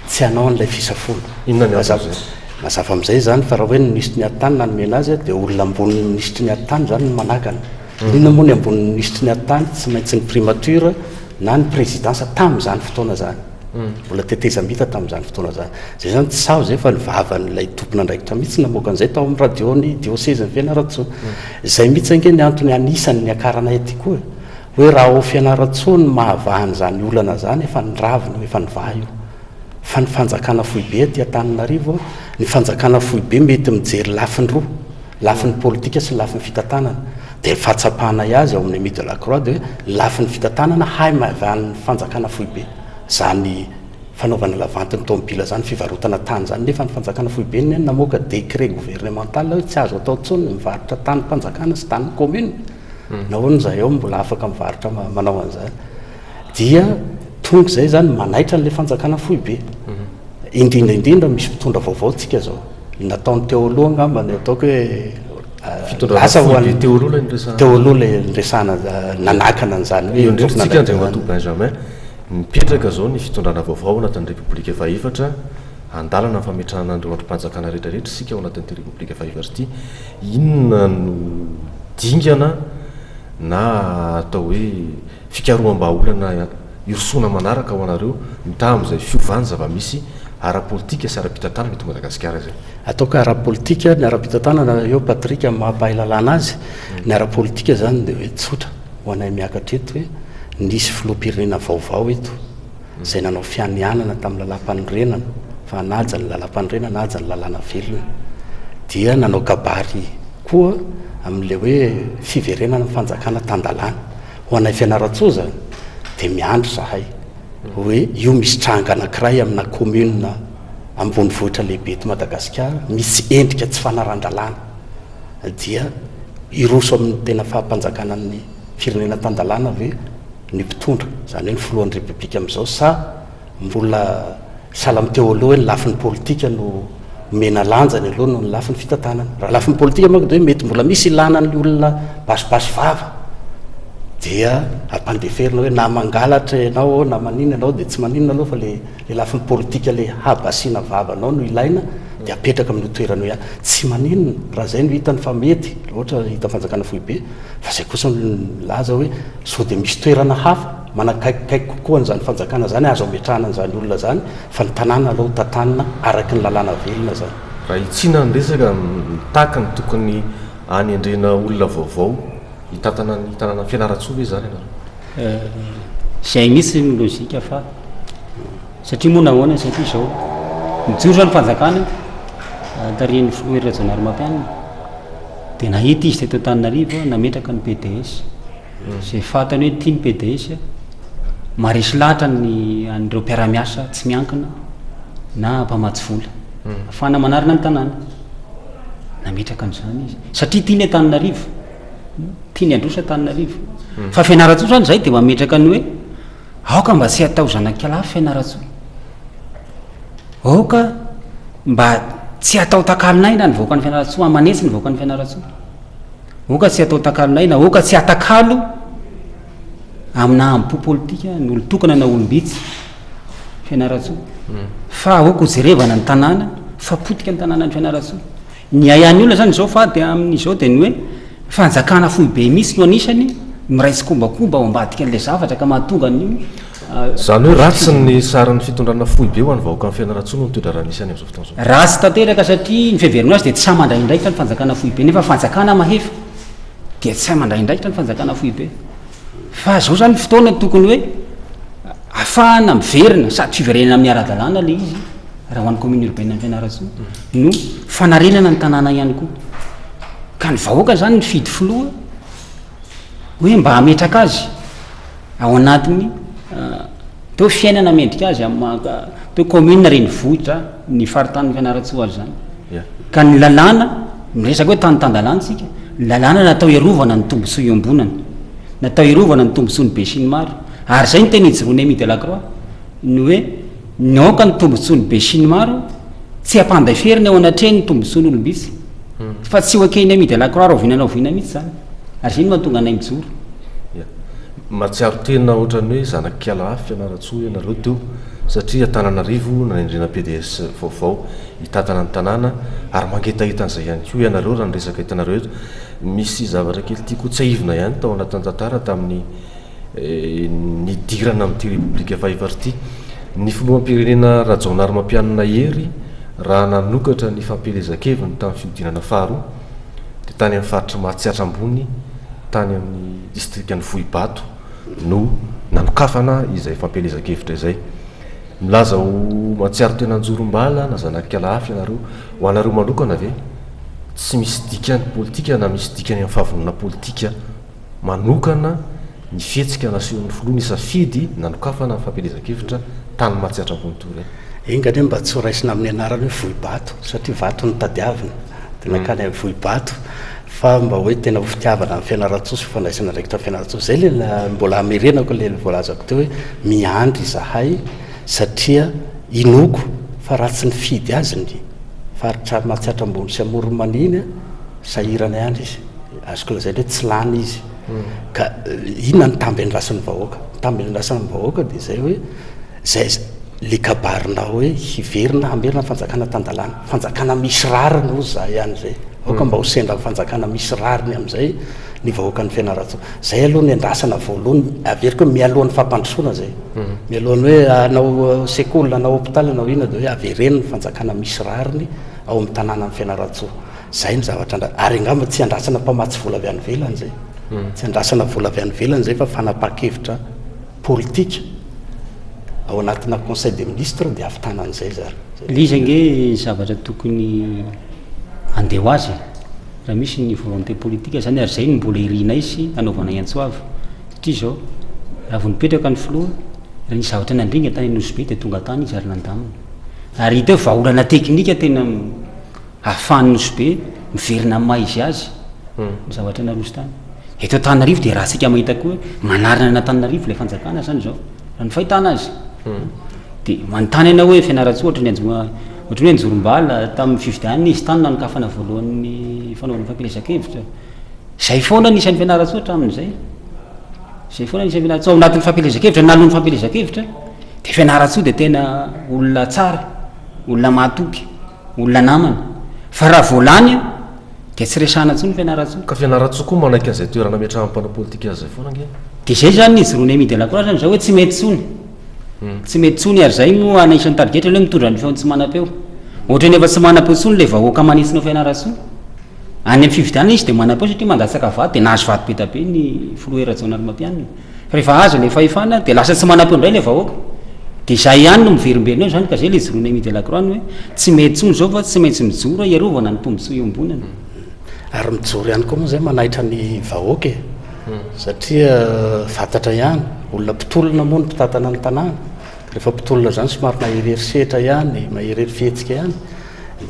tsy hanao an'ilay fisafoana. Inona ny anton'izay? Mazava amin'izay izany fa raha hoe ny minisitry ny atitany nanome anazy dia olona ambonin'ny minisitry ny atitany izany no manakana. Inona moa ny ambonin'ny minisitry ny atitany? Tsy maintsy ny primature na ny présidence tamin'izany fotoana izany. Mbola tetezamita tamin'izany fotoana izany. Izay izany tsy saho izay fa ny vavan'ilay tompon'andraikitra mihitsy namoaka an'izay tao amin'ny radio-n'ny diosezin'i Fianarantsoa. Izay mihitsy ange ny antony anisan'ny niakaranay aty koa e. Hoe raha ao Fianarantsoa no mahavaha an'izany olana izany efa niravona io, efa nivaha io. Fa ny fanjakana foibe aty Antananarivo, ny fanjakana foibe mety mijery lafiny roa, lafiny politika sy lafiny fitantanana. Dia ny fahatsapanay azy ao amin'ny Amis de la Croix dia hoe ny lafiny fitantanana hay mahavaha ny fanjakana foibe izany fanaovana lavanty ny tomobila izany, fivarotana tany izany, nefa ny fanjakana foibe anie namoaka décret gouvernemental hoe tsy azo atao intsony ny mivarotra tanim-panjakana sy tanin'ny commune. Nahoana izahay ao mbola afaka mivarotra manao an'izany? Dia tonga izay izany manaitra an'ilay fanjakana foibe. Indrindra indrindra misy mpitondra vaovao tsika izao. Ny nataony teo aloha angamba ny ataoko hoe lasa ho an'ny teo aloha ilay niresahana. Teo aloha ilay niresahana nanakana an'izany hoe. Eo indrindra tsika Andriamatoa Benjamin, mipetraka izao ny fitondrana vaovao ao anatin'ny Repoblika fahefatra, andalana ny fametrahana an'ireo andrim-panjakana rehetra rehetra isika ao anatin'ity Repoblika fahefatra ity. Inona no dingana na atao hoe fikaroham-bahaolana hirosoana manaraka ho anareo mitaha amin'izay fiovan'ny zava-misy ara-politika sy ara-pitantanana eto Madagasikara izay? Ataoko ara-politika, ny ara-pitantanana eo Patrick amin'ny maha mpahay lalàna azy, ny ara-politika izany dia hoe tsotra ho anay miakatra eto hoe nisy filoham-pirenena vaovao eto, izay nanao fianianana tamin'ny lalàmpanorenana fa hanaja ny lalàmpanorenana, hanaja ny lalàna velona, dia nanao kabary koa amin'ilay hoe fiverenana amin'ny fanjakana tan-dalàna. Ho anay Fianarantsoa izany dia miandry izahay hoe io misy tranga anankiray amina commune ambonivohitra lehibe eto Madagasikara misy endrika tsy fanaran-dalàna dia hiroso amin'ny tena fahampanjakana ny firenena tan-dalàna ve ny mpitondra, izany hoe ny filohan'ny Repoblika amin'izao sa mbola sahala amin'ny teo aloha hoe ny lafiny politika no omena lanjany aloha noho ny lafiny fitantanana. Raha lafiny politika manko dia hoe mety mbola misy ilana ny olona basibasy vava dia ampandeferina hoe na mangalatra ianao na maninona ianao dia tsy maninona aloha fa le le lafiny politika le habasiana vava anao no ilaina dia apetraka amin'io toerana io ihany. Tsy maninona raha izay no hitany fa mety, raha ohatra hitan'ny fanjakana foibe fa izay kosa no milaza hoe Sao dia misy toerana hafa manakaikikaiky kokoa an'izany fanjakana izany azo ametrahana an'izany olona izany fa ny tanàna aleo tantanina araky ny lalàna velona izany. Raha hitsiana ny resaka, mitaky ny tokony hanendrena olona vaovao hitantana ny tanànan'i Fianarantsoa ve izany ianareo? Izay mihitsy no lojika fa satria moa nahoana satria izao mijoro izao ny fanjakana tarihin'ny filoha Hery Rajaonarimampianina dia nahita izy teto Antananarivo nametraka ny PDS. Izay fantany hoe ity ny PDS, maharesy lahatra ny an'ireo mpiara-miasa tsy miankina. na mpamatsy vola ahafahana manarina ny tanàna. Nametraka an'izany izy satria tiany Antananarivo, tiany handroso Antananarivo. Fa Fianarantsoa izany izay dia mametraka ny hoe aoka mba tsy hatao zanak'alafo Fianarantsoa. Aoka mba tsy hatao takalon'aina ny vahoakan'i Fianarantsoa, aman'hetsy ny vahoakan'i Fianarantsoa. Aoka tsy hatao takalon'aina, aoka tsy hatakalo amina ampo politika ny olon-tokana na olom-bitsy Fianarantsoa. Fa aoka ho jerevana ny tanàna, fa potika ny tanànan'i Fianarantsoa. Ny ahiahin'ny olona izany izao fa dia amin'izao dia ny hoe fanjakana foibe mihitsy no anisany miray tsikombakomba ao ambadika an'ilay zavatra ka mahatonga an'io Izany hoe ratsy ny sarin'ny fitondrana foibe ho an'ny vahoakan'i Fianarantsoa noho ny toe-draharaha misy any amin'izao fotoana izao. Ratsy tanteraka satria ny fiheverana azy dia tsy sahy mandray andraikitra ny fanjakana foibe nefa fanjakana mahefa dia tsy sahy mandray andraikitra ny fanjakana foibe. Fa izao izany fotoana tokony hoe afahana miverina sady fiverenana amin'ny ara-dalàna ilay izy raha ho an'ny commune urbaine an'i Fianarantsoa no fanarenana ny tanàna ihany koa. Ka ny vahoaka izany nifidy filoha hoe mba hametraka azy ao anatin'ny teo fiainana mendrika azy amin'ny maha teo commune renivohitra ny faritanin'i Fianarantsoa azy izany. Ka ny lalàna, miresaka hoe tany tan-dalàna isika, ny lalàna natao hiarovana ny tombontsoa iombonana, natao hiarovana ny tombontsoan'ny besinimaro. Ary izay no tena ijoroan'i Amy de la Croix, ny hoe ny aoka ny tombontsoan'ny besinimaro tsy hampandeferina eo anatrehan'ny tombontsoan'olom-bitsy, fa tsy ho eken'i Amy de la Croix rahoviana na oviana mihitsy izany. Ary izay no mahatonga anay mijoro. Ya. Mahatsiaro tena ohatran'ny hoe zanak'Ikalahafy Fianarantsoa ianareo teo satria Antananarivo nanendrena pds vaovao hitantana ny tanàna ary mangetaheta an'izay ihany koa ianareo raha ny resaka hitanareo eto. Misy zavatra kely tiako hotsiahivina ihany tao anatin'ny tantara tamin'ny nidirana amin'ity Repoblika fahefatra ity. Ny filoham-pirenena Rajaonarimampianina Hery raha nanokatra ny fampielezan-keviny tamin'ny fihodinana faharoa dia tany amin'ny faritr'i Mahatsiatra Ambony tany amin'ny distrikan'i Vohibato no nanokafana izay fampielezan-kevitra izay. Milaza ho mahatsiaro tena anjorom-bala na zanak'Ikalahafy ianareo. Ho anareo manokana ve tsy misy dikany politika na misy dikany amin'ny fahavonona politika manokana ny fihetsika nasehon'ny filoha nisafidy nanokafana ny fampielezan-kevitra tany Matsiatra Ambony toy ireny? Enga anie mba tsy ho raisina amin'ny anarana hoe Vohibato satria vato no tadiavina dia nankany amin'ny Vohibato fa mba hoe tena ho fitiavana an'i Fianarantsoa sy ho fandraisana andraikitra an'i Fianarantsoa. Izay ilay mbola hamerenako ilay voalazako teo hoe miandry izahay satria inoako fa raha tsy nifidy azy ny faritra Matsiatra Ambony sy Amoron'i Mania iny sahirana ihany izy. Azoko lazaina hoe tsy lany izy. Ka inona ny tamby andrasan'ny vahoaka? Ny tamby andrasan'ny vahoaka dia izay hoe izay le kabarinao hoe hiverina hamerina ny fanjakana tan-dalàna. Fanjakana misy rariny hozy izahay any izay. Aoka mba ho sendra ny fanjakana misy rariny amin'izay ny vahoakan'i Fianarantsoa. Izay aloha ny andrasana voalohany, averiko hoe mialohan'ny fampandrosoana izay. Mialohan'ny hoe hanao sekoly, hanao hopitaly, hanao inona dia hoe avereno ny fanjakana misy rariny ao amin'ny tanànan'i Fianarantsoa. Izay no zavatra andrasana. Ary angamba tsy andrasana mpamatsy vola avy any ivelany izay. Tsy andrasana vola avy any ivelany izay fa fanapahan-kevitra politika ao anatina conseil des ministres dia ahavitana an'izay izany. Ilay izy ange zavatra tokony handeha ho azy e. Raha misy ny volonté politique izany ary izay no mbola irinay sy anaovanay antso avo. Satria izao, raha vao nipetraka ny filoha, raha nisy zavatra nandringa tany Anosibe dia tonga tany izy ary nandamina. Ary hita hoe vahaolana teknika tena ahafahan'i Nosy Be miverina amin'ny maha izy azy ny zavatra naroso tany. Eto Antananarivo dia raha tsika mahita koa hoe manarina an'Antananarivo ilay fanjakana izany izao, raha ny fahitana azy. Dia manontany ianao hoe Fianarantsoa ohatry ny anjo- ohatry ny hoe anjorom-bala tamin'ny fifidianana izy tany nanokafana voalohany fanaovana fampielezan-kevitra. Izay foana ny isan'ny Fianarantsoa hatramin'izay. Izay foana ny isan'ny Fianarantsoa ao anatin'ny fampielezan-kevitra, na alohan'ny fampielezan-kevitra dia Fianarantsoa dia tena olona tsara, olona mahatoky. Olona namana. Fa raha vao lany dia tsy resahana intsony Fianarantsoa. Ka Fianarantsoa koa manaiky an'izay toerana ametrahan'ny mpanao politika azy izay foana ange. Dia izay izany ny ijoroan'i Amy de la Croix izany izao hoe tsy mety intsony. Tsy mety intsony ary izay moa anisan'ny tarigetra aloha mitondra ny feon'ny tsy manam-peo. Ohatran'ny efa tsy manam-peo intsony ilay vahoaka manitsy anao Fianarantsoa. Any amin'ny fifidianana izy dia manam-peo satria mandatsaka vato dia nahazo vato be dia be ny filoha Hery Rajaonarimampianina. Fa rehefa azo ilay fahefana dia lasa tsy manam-peo indray ilay vahoaka. Dia izay ihany no miverimberina eo izany ka izay ilay ijoroan'i Amy de la Croix ny hoe tsy mety intsony izao fa tsy maintsy mijoro hiarovana ny tombontsoa iombonana. Ary mijoro ihany koa moa izay manaitra ny vahoaka e! Satria fantatra ihany, olona mpitolona moa no mpitantana ny tanàna. Rehefa mpitolona izany somary maherihery setra ihany, maherihery fihetsika ihany,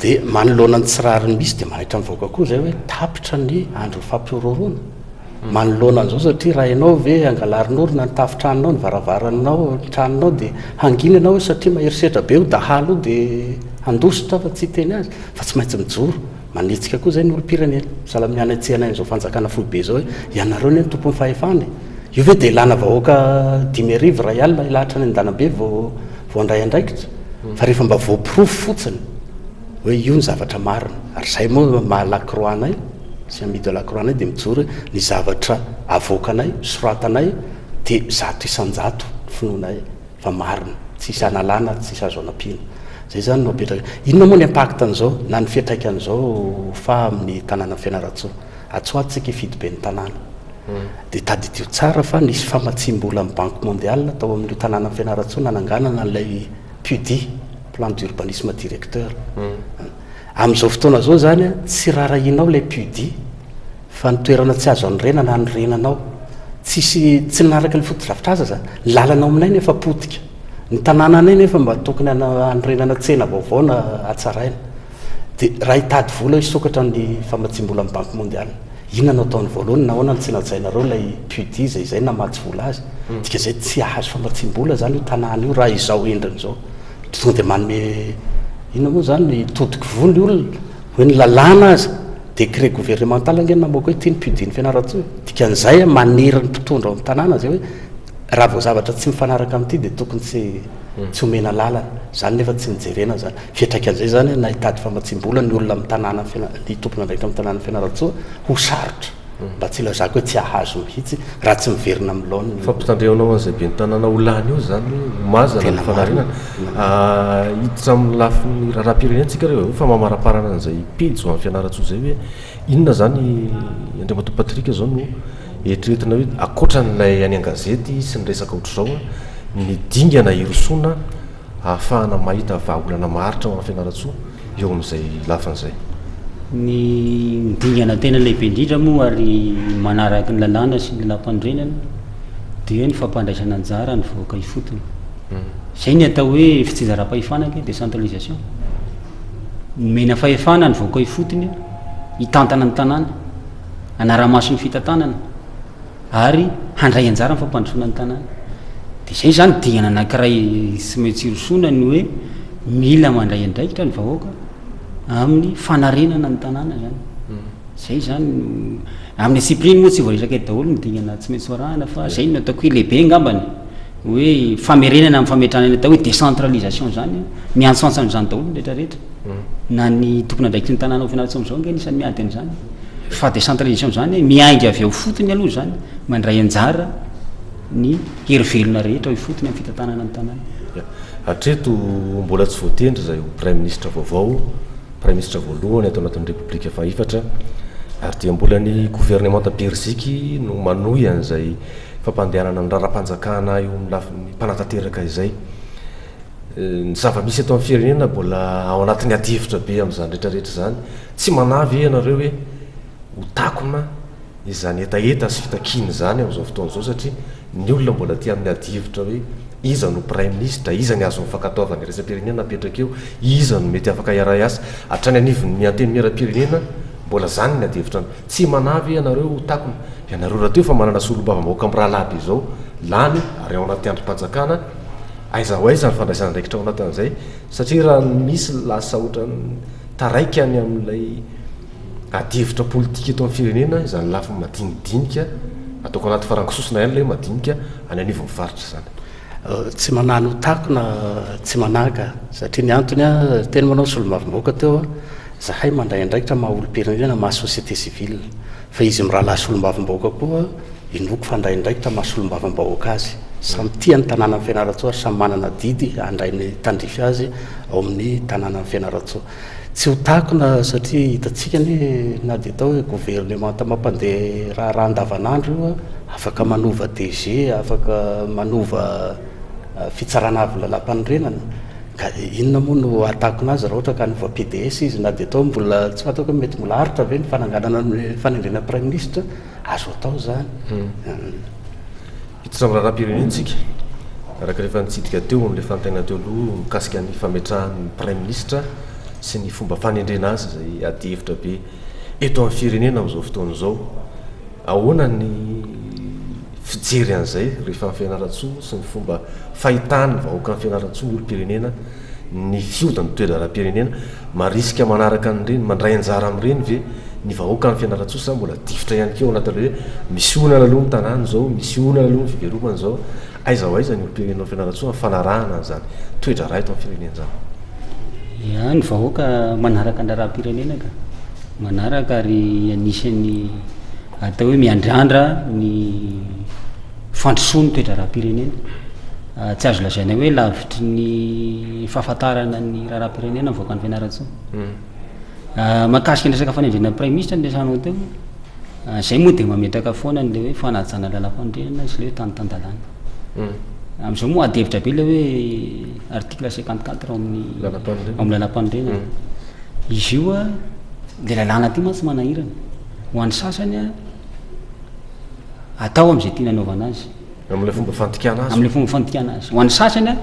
dia manoloana ny tsy rariny misy dia manaitra ny vahoaka koa izay hoe tapitra ny andron'ny fampihorohoroana. Manoloana an'izao satria raha ianao ve angalarin'orona ny tafon-tranonao, ny varavaranao, ny tranonao dia hangina ianao hoe satria mahery setra be io dahalo io dia handositra fa tsy hiteny azy fa tsy maintsy mijoro. Manetsika koa izay ny olom-pirenena. Sahala amin'ny hanetsehanay an'izao fanjakana foibe izao hoe ianareo anie no tompon'ny fahefana e. Io ve dia ilana vahoaka 5000, 1000 hilahatra any an-dàlambe vao vao handray andraikitra? Fa rehefa mba voaporofo fotsiny hoe io ny zavatra marina. Ary izay moa maha Lakroa anay sy Amis de la Croix anay dia mijoro hoe ny zavatra avoakanay, soratanay dia 100% ny finoanay fa marina, tsisy analana, tsisy azo anampiana. Izay izany no apetraka. Inona moa ny impact an'izao na ny fiantraikan'izao fa amin'ny tanànan'i Fianarantsoa? Atsy ho atsy tsika hifidy ben'ny tanàna. Dia tadidio tsara fa nisy famatsiam-bola amin'ny Banque mondiale tao amin'io tanànan'i Fianarantsoa nananganana an'ilay PUDI, Plan d'urbanisme directeur. Amin'izao fotoana izao izany tsy rarahianao ilay PUDI fa ny toerana tsy azo anorenana anorenanao. Tsisy, tsy nanaraka ilay fotodrafitrasa izany. Ny lalana ao aminay nefa potika. Ny tanànanay nefa mba tokony hanorenana tsena vaovao na hatsaraina. Dia raha hitady vola hisokatra ny famatsiam-bola amin'ny Banque mondiale, inona no ataony voalohany? Nahoana no tsy najainareo ilay PUDI izay izay namatsy vola azy? Dikan'izay tsy hahazo famatsiam-bola izany io tanàna io raha izao endriny izao. Tonga dia manome inona moa izany, todiky voa ny olona, hoe ny lalàna aza, décret gouvernemental ange no namoaka hoe ity ny PUDI-n'ny Fianarantsoa e. Dikan'izay manery ny mpitondra ao amin'ny tanàna izay hoe raha vao zavatra tsy mifanaraka amin'ity dia tokony tsy tsy omena lalana. Izany nefa tsy nijerena izany. Fiantraikan'izay izany na hitady famatsiam-bola ny olona amin'ny tanàna, ny tompon'andraikitra amin'ny tanànan'i Fianarantsoa ho sarotra. Mba tsy ilazako hoe tsy hahazo mihitsy raha tsy miverina amin'ny laoniny. Fampitandremanao an'izay ben'ny tanàna ho lany eo izany hoe ho mazana ny fanarenana. Hiditra amin'ny lafiny raharaham-pirenena tsika rehefa avy eo fa mamaraparana an'izay pejy ho an'i Fianarantsoa izay hoe inona izany Andriamatoa Patrick izao no eritreretina hoe ankoatran'ilay any an-gazety sy ny resaka ohatr'izao ny dingana hirosoana ahafahana mahita vahaolana maharitra ho an'i Fianarantsoa eo amin'izay lafiny izay. Ny dingana tena lehibe indrindra moa ary manaraka ny lalàna sy ny lalàmpanorenana dia ny fampandraisana anjara ny vahoaka ifotony. Izay ny atao hoe fitsinjaram-pahefana ange, décentralisation. Nomena fahefana ny vahoaka ifotony hitantana ny tanàna, hanara-maso ny fitantanana. ary handray anjara amin'ny fampandrosoana ny tanàna. Dia izay izany dingana anankiray tsy maintsy hirosoana ny hoe mila mandray andraikitra ny vahoaka amin'ny fanarenana ny tanàna izany. Izay izany no, amin'ny antsipiriany moa tsy voaresaka eto daholo ny dingana tsy maintsy ho arahana fa izay no ataoko hoe lehibe angambany hoe famerenana amin'ny fametrahana ny atao hoe décentralisation izany, miantsoantso an'izany daholo ny rehetra rehetra. Na ny tompon'andraikitry ny tanàna ao Fianarantsoa amin'izao ange anisan'ny miady an'izany. Fa décentralisation izany miainga avy ao ifotony aloha izany, mandray anjara ny hery velona rehetra ao ifotony amin'ny fitantanana ny tanàna. Ya. Hatreto mbola tsy voatendry izay ho praiminisitra vaovao, praiminisitra voalohany ato anatin'ny Repoblika fahefatra, ary dia mbola ny governemanta Beriziky no manohy an'izay fampandehanana ny raharaham-panjakana eo amin'ny lafiny mpanatanteraka izay. Ny zava-misy eto amin'ny firenena mbola ao anatin'ny adihevitra be amin'izany rehetra rehetra izany. Tsy manahy ve ianareo hoe ho takona izany hetaheta sy fitakiana izany amin'izao fotoana izao satria ny olona mbola aty amin'ny adihevitra hoe iza no praiminisitra, iza ny azon'ny fankatoavana iraisam-pirenena apetraka eo, iza no mety afaka hiara-hiasa hatrany anivon'ny antenimieram-pirenena, mbola izany ny adihevitra any. Tsy manahy ve ianareo ho takona? Ianareo rahateo efa manana solombavambahoaka mirahalahy be izao lany ary ao anaty andrim-panjakana. Aiza ho aiza ny fandraisana andraikitra ao anatin'izay? Satria raha misy lasa ohatran'ny taraiky any amin'ilay adihevitra politika eto amin'ny firenena izany lafiny madinidinika, ataoko anaty farango sosona ihany ilay hoe madinika, any anivon'ny faritra izany. Tsy manahy ny ho takona, tsy manahy ka. Satria ny antony, teny manao solombavambahoaka teo, zahay mandray andraikitra maha olom-pirenena, maha société civile. Fa izy mirahalahy solombavambahoaka koa, Inoako fa handray andraikitra maha solombavambahoaka azy. Samy tia ny tanànan'i Fianarantsoa ary samy manana adidy handray ny tandrify azy ao amin'ny tanànan'i Fianarantsoa. Tsy ho takona satria hitantsika anie na dia atao hoe governemanta mampandeha raharaha andavanandro io, afaka manova DG, afaka manova fitsarana avo lalàmpanorenana. Ka inona moa no hahatakona azy raha ohatra ka hanova PDS izy na dia atao mbola tsy fantako hoe mety mbola haharitra ve ny fananganana ny fanendrena praiminisitra. Azo atao izany. Hiditra amin'ny raharaham-pirenena isika. Araka ny efa nitsidika teo amin'ilay fanontaniana teo aloha mikasika ny fametrahan'ny Praiminisitra sy ny fomba fanendrena azy izay adihevitra be eto amin'ny firenena amin'izao fotoana izao. Ahoana ny fijery an'izay rehefa any Fianarantsoa sy ny fomba fahitan'ny vahoakan'i Fianarantsoa, ny olom-pirenena, ny fihodin'ny toe-draharaham-pirenena? Marisika manaraka an'ireny, mandray anjara amin'ireny ve ny vahoakan'i Fianarantsoa sa mbola difotra ihany koa ao anatin'ilay hoe misy olana aloha ny tanàna izao, misy olana aloha ny fivelomana izao? Aiza ho aiza ny olom-pirenena ao Fianarantsoa amin'ny fanarahana an'izany toe-draharaha eto amin'ny firenena izany? Ya, ny vahoaka manaraka ny raharaham-pirenena ka. Manaraka ary anisan'ny atao hoe miandrandra ny fandrosoan'ny toe-draharaham-pirenena. Tsy azo lazaina hoe lavitry ny fahafantarana ny raharaham-pirenena ny vahoakan'i Fianarantsoa. Mahakasika ny resaka fanendrena praiminisitra no resahanao teo, zay moa dia mametraka foana an'ilay hoe fanajana lalampanorenana sy ilay hoe tany tan-dalàna. Amin'izao moa ady hevitra be ilay hoe article 54 ao amin'ny ao amin'ny lalampanorenana. Izy io a, ilay lalàna ity mantsy manahirana. Ho an'ny sasany a, atao amin'izay tiana anaovana azy. Amin'ilay fomba fandikana azy. Amin'ilay fomba fandikana azy. Ho an'ny sasany a,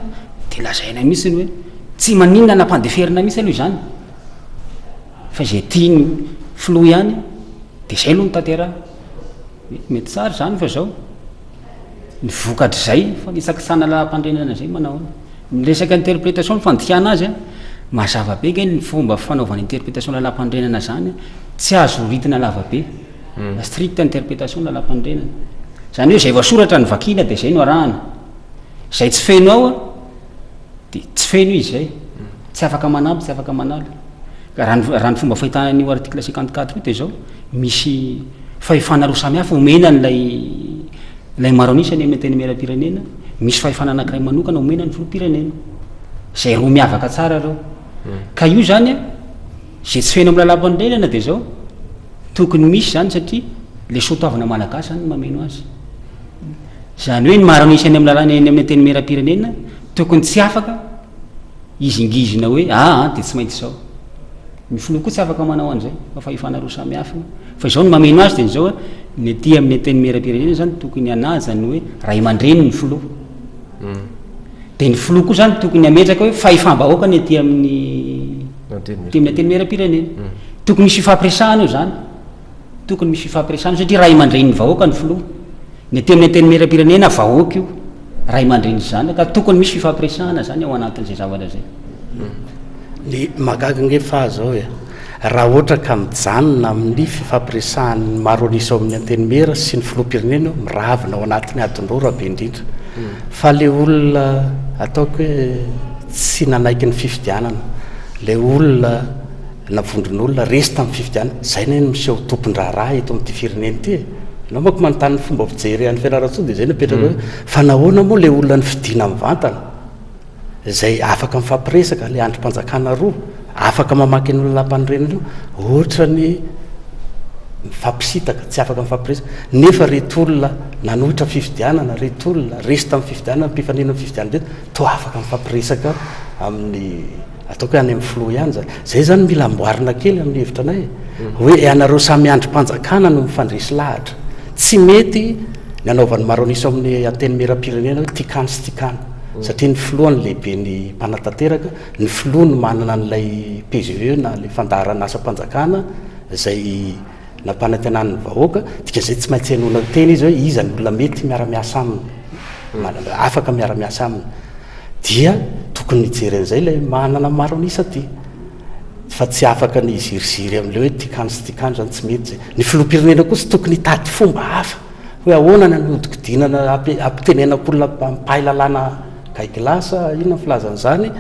dia lazaina mihitsy ny hoe tsy maninona na ampandeferina mihitsy aloha izany fa izay tian'ny filoha ihany dia izay aloha no tanterahina. Mety tsara izany fa izao ny vokatr'izay fanitsakitsahana lalam-pandrenana izay manao ahoana? Ny resaka interprétation, ny fandikana azy a, mazava be ange ny fomba fanaovana interprétation lalam-panorenana izany, tsy azo ritina lava be. Stricte interprétation lalam-panorenana. Izany hoe izay voasoratra no vakiana dia izay no arahana. Izay tsy feno ao dia tsy feno izy izay. Tsy afaka manampy, tsy afaka manala. Ka raha ny, raha ny fomba fahitana an'io article 54 io dia izao, misy fahefana roa samihafa omena an'ilay ilay maro an'isa any amin'ny antenimierampirenena, misy fahefana anankiray manokana omena ny filoham-pirenena. Izay roa miavaka tsara ireo. Ka io izany, izay tsy feno amin'ny lalam-panorenana dia izao, Tokony misy izany satria ilay soatoavina malagasy izany no mameno azy. Izany hoe ny maro an'isa eny amin'ny lalàna eny amin'ny antenimierampirenena tokony tsy afaka hizingizina hoe aa dia tsy maintsy izao. Ny filoha koa tsy afaka manao an'izay fa fahefana roa samy hafa io. Fa izao ny mameno azy dia izao hoe ny aty amin'ny antenimierampirenena izany tokony hanaja ny hoe ray aman-dreny ny filoha. Dia ny filoha koa izany tokony hametraka hoe fahefam-bahoaka ny aty amin'ny aty amin'ny antenimierampirenena. Tokony hisy fifampiresahana eo izany. Tokony misy fifampiresahana satria ray aman-drenin'ny vahoaka ny filoha. Ny aty amin'ny antenimierampirenena vahoaka io, ray aman-dreny sy zanaka, tokony misy fifampiresahana izany ao anatin'izay zavatra izay. Ny mahagaga ange fa zao e, raha ohatra ka mijanona amin'ny fifampiresahan'ny maro an'isa ao amin'ny antenimiera sy ny filoham-pirenena io, miravina ao anatin'ny adiny roa raha be indrindra. Fa le olona ataoko hoe tsy nanaiky ny fifidianana, le olona na vondron'olona resy tamin'ny fifidianana, zay anie no miseho tompon-draharaha eto amin'ity firenena ity e. Ianao manko manontany ny fomba fijery an'i Fianarantsoa dia zay no apetraka hoe fa nahoana moa le olona nifidina mivantana izay afaka mifampiresaka, le andrim-panjakana roa afaka mamaky an'io lalàmpanorenana io, ohatrany mifampisitaka, tsy afaka mifampiresaka, nefa reto olona nanohitra fifidianana, reto olona resy tamin'ny fifidianana, mpifaninana amin'ny fifidianana reto, toa afaka mifampiresaka amin'ny, ataoko hoe any amin'ny filoha ihany zany. Zay zany mila amboarina kely amin'ny hevitra anay e. Hoe ianareo samy andrim-panjakana no mifandresy lahatra. Tsy mety ny anaovan'ny maro an'isa ao amin'ny antenimierampirenena hoe tikano sy tikano. Satria ny filoha no lehiben'ny mpanatanteraka, ny filoha no manana an'ilay PGE na ilay fandaharan'asam-panjakana izay nampanantenany ny vahoaka, dikan'izay tsy maintsy henoina teny izy hoe iza ny olona mety miara-miasa aminy, afaka miara-miasa aminy. Dia tokony hijery an'izay ilay manana maro an'isa aty. Fa tsy afaka ny hiziriziry amin'ilay hoe tikano sy tikano izany tsy mety izay. Ny filoham-pirenena koa tsy tokony hitady fomba hafa hoe ahoana ny hanodikodinana hampitenenako olona mpahay lalàna gaigy lahy sa inona ny filazana izany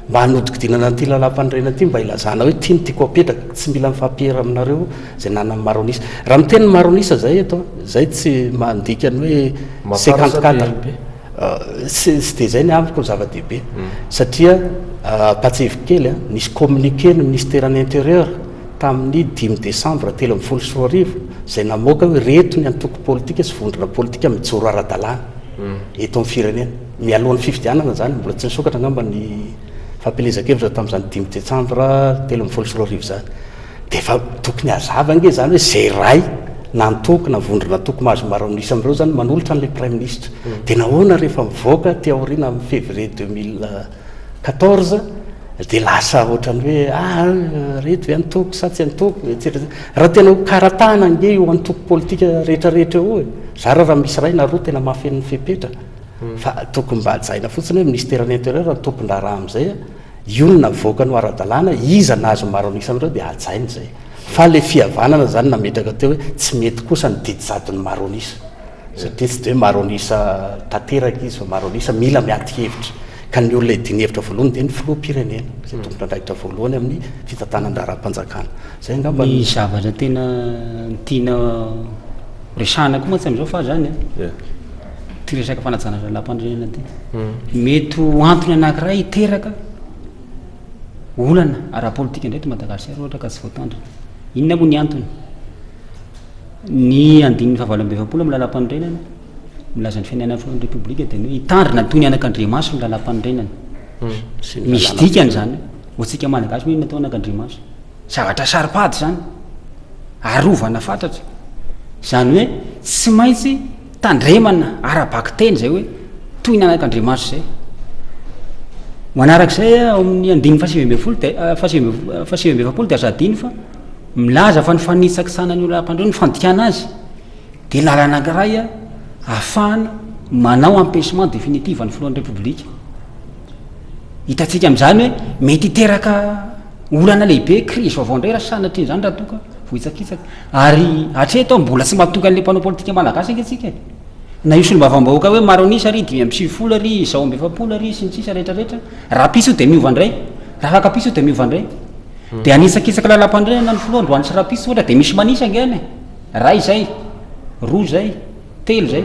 mba hanodikodinana an'ity lalàmpanorenana ity mba hilazana hoe ity no tiako hapetraka, tsy mila mifampiera aminareo izay nanana ny maro an'isa. Raha miteny ny maro an'isa izay eto, izay tsy mandika ny hoe 54. Tsy dia izay ny amiko no zava-dehibe satria ampahatsiahiviko kely, nisy communiqué ny minisiteran'ny intérieur tamin'ny dimy desambra 2013 izay namoaka hoe ireto ny antoko politika sy vondrona politika mijoro ara-dalàna eto amin'ny firenena. Mialohan'ny fifidianana izany, mbola tsy nisokatra angamba ny fampielezan-kevitra tamin'izany dimy desambra 2013 izany. Dia efa tokony hazava ange izany hoe izay iray. Na antoko na vondron'antoko mahazo maro an'isa amin'ireo izany manolotra an'ilay praiminisitra. Dia nahoana rehefa mivoaka aty aoriana amin'ny février 2014 dia lasa ohatran'ny hoe ah ireto ve antoko sa tsy antoko et cetera. Raha tena ho karatahana ange io antoko politika rehetrarehetra io e, zara raha misy iray na roa tena mahafeno ny fepetra. Fa tokony mba hajaina fotsiny hoe minisiteran'ny intérieur no tompon-draharaha amin'izay. Io no navoakany ho ara-dalàna, iza nahazo maro an'isa amin'ireo dia hajaina izay. Fa ilay fihavanana izany nametraka teo hoe tsy mety kosa ny didy jadon'ny maro an'isa. Satria tsy dia hoe maro an'isa tanteraka izy fa maro an'isa mila miady hevitra. Ka ny olona hidiany hevitra voalohany dia ny filoham-pirenena, izay tompon'andraikitra voalohany amin'ny fitantanan-draharaham-panjakana. Izay angamba Ny zavatra tena tiana resahana koa mantsy amin'izao fa zany an, ity resaka fanajana lalàmpanorenana ity. Mety ho antony anankiray hiteraka olana ara-politika indray eto Madagasikara ohatra ka tsy voatandrina. Inona moa ny antony? Ny andininy fahavalo amby 40 amin'ny lalàmpanorenana milaza ny fiainan'ny filohan'ny Repoblika dia ny hoe hitandrina toy ny anakandriamaso ny lalàmpanorenana. Misy dikany izany ho antsika Malagasy moa inona atao anakandriamaso? Zavatra saro-pady izany, arovana fatratra. Izany hoe tsy maintsy tandremana ara-bakiteny izay hoe toy ny anak'Andriamanitra izay. Manarak'izay ao amin'ny andininy fahasivy ambin'ny folo dia fahasivy amby efapolo dia aza adino fa milaza fa ny fanitsakitsahana ny olona mpandroy ny fandikana azy dia lalana anankiray ahafahana manao empêchement définitif an'ny filohan'ny Repoblika. Hitantsika amin'izany hoe mety hiteraka olana lehibe, crise vaovao indray raha sanatria izany raha toa ka voahitsakitsaka. Ary hatreto aho mbola tsy matoky an'ilay mpanao politika malagasy ange tsika e. Na io solombavambahoaka hoe maro an'isa ary 95 ary izao amby 40 ary sy ny sisa rehetra rehetra, rahampitso io dia miova indray, rahafakampitso io dia miova indray. Dia hanitsakitsaka lalam-panorenana ny filoha androany sy rahampitso ohatra dia misy manisa ange any e. Iray izay, roa izay. Telo izay.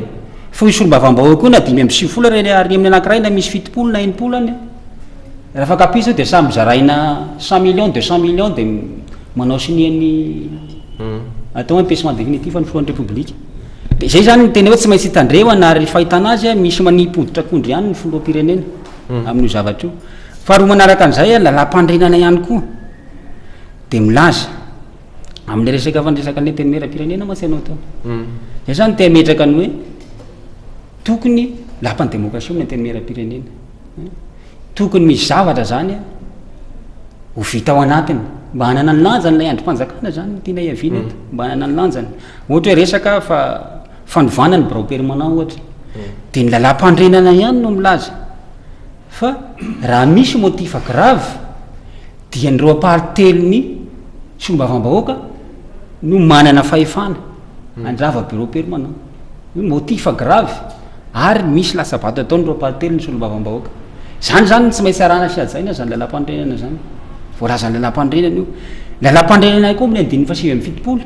Fa io solombavambahoaka io na 95 ary ary amin'ny anankiray na misy 70 na 60 any. Raha afaka io dia samy zaraina 100 millions, 200 millions dia manao sonia ny atao empêchement définitif ny filohan'ny Repoblika. Dia izay izany ny tena hoe tsy maintsy hitandremana ary fahitana azy misy manipy hoditra akondro ihany ny filoham-pirenena amin'io zavatra io. Faharoa manaraka an'izay, lalàm-panorenana ihany koa dia milaza Amin'ilay resaka fandresaka ny antenimieram-pirenena mantsy ianao teo. Zay zany te hametraka ny hoe tokony lapan'ny demokrasia ny antenimieram-pirenena. Tokony misy zavatra zany ho vita ao anatiny mba hanana ny lanjany ilay andrim-panjakana zany no tiana hiaviana eto, mba hanana ny lanjany. Ohatra hoe resaka fa fanovana ny birao permanent ohatra. Dia ny lalàm-panorenana ihany no milaza fa raha misy motif grave dia ny roapalo-telon'ny solombavambahoaka no manana fahefana handrava bureau permanent. Io motif grave ary misy latsa-bato ataon'ny roapalo-telon'ny solombavambahoaka. Izany izany no tsy maintsy arahana sy hajaina izany lalàmpanorenana izany. Voalazan'ny lalàmpanorenana io. Ny lalàmpanorenana ihany koa amin'ny andininy fahasivy amby 70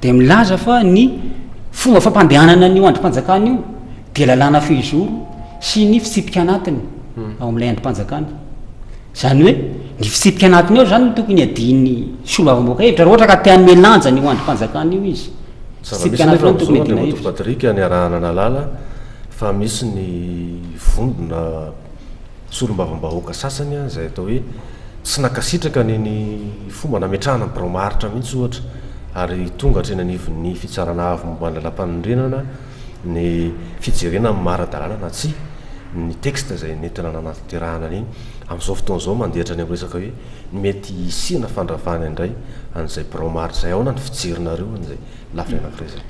dia milaza fa ny fomba fampandehanana an'io andrim-panjakana io dia lalàna fehizoro sy ny fitsipika anatiny ao amin'ilay andrim-panjakana. Izany hoe ny fitsipika anatiny ao izany no tokony hiadian'ny solombavambahoaka hevitra raha ohatra ka te hanome lanja an'io andrim-panjakana io izy. Fitsipika anatiny ao no tokony hiadiana hevitra. Patrick niarahana nahalala fa misy ny vondrona solombavambahoaka sasany izay atao hoe tsy nankasitraka ny ny fomba nametrahana ny birao maharitra mihitsy ohatra ary tonga hatreny anivon'ny fitsarana avo momba ny lalàmpanorenana ny fijerena ny maha ara-dalàna na tsia ny texte izay nentina nanatanterahana an'iny. Amin'izao fotoana izao mandeha hatrany amin'ny resaka hoe ny mety hisiana fandravana indray an'izay birao maharitra izay. Ahoana ny fijerinareo an'izay lafiny anankiray izay?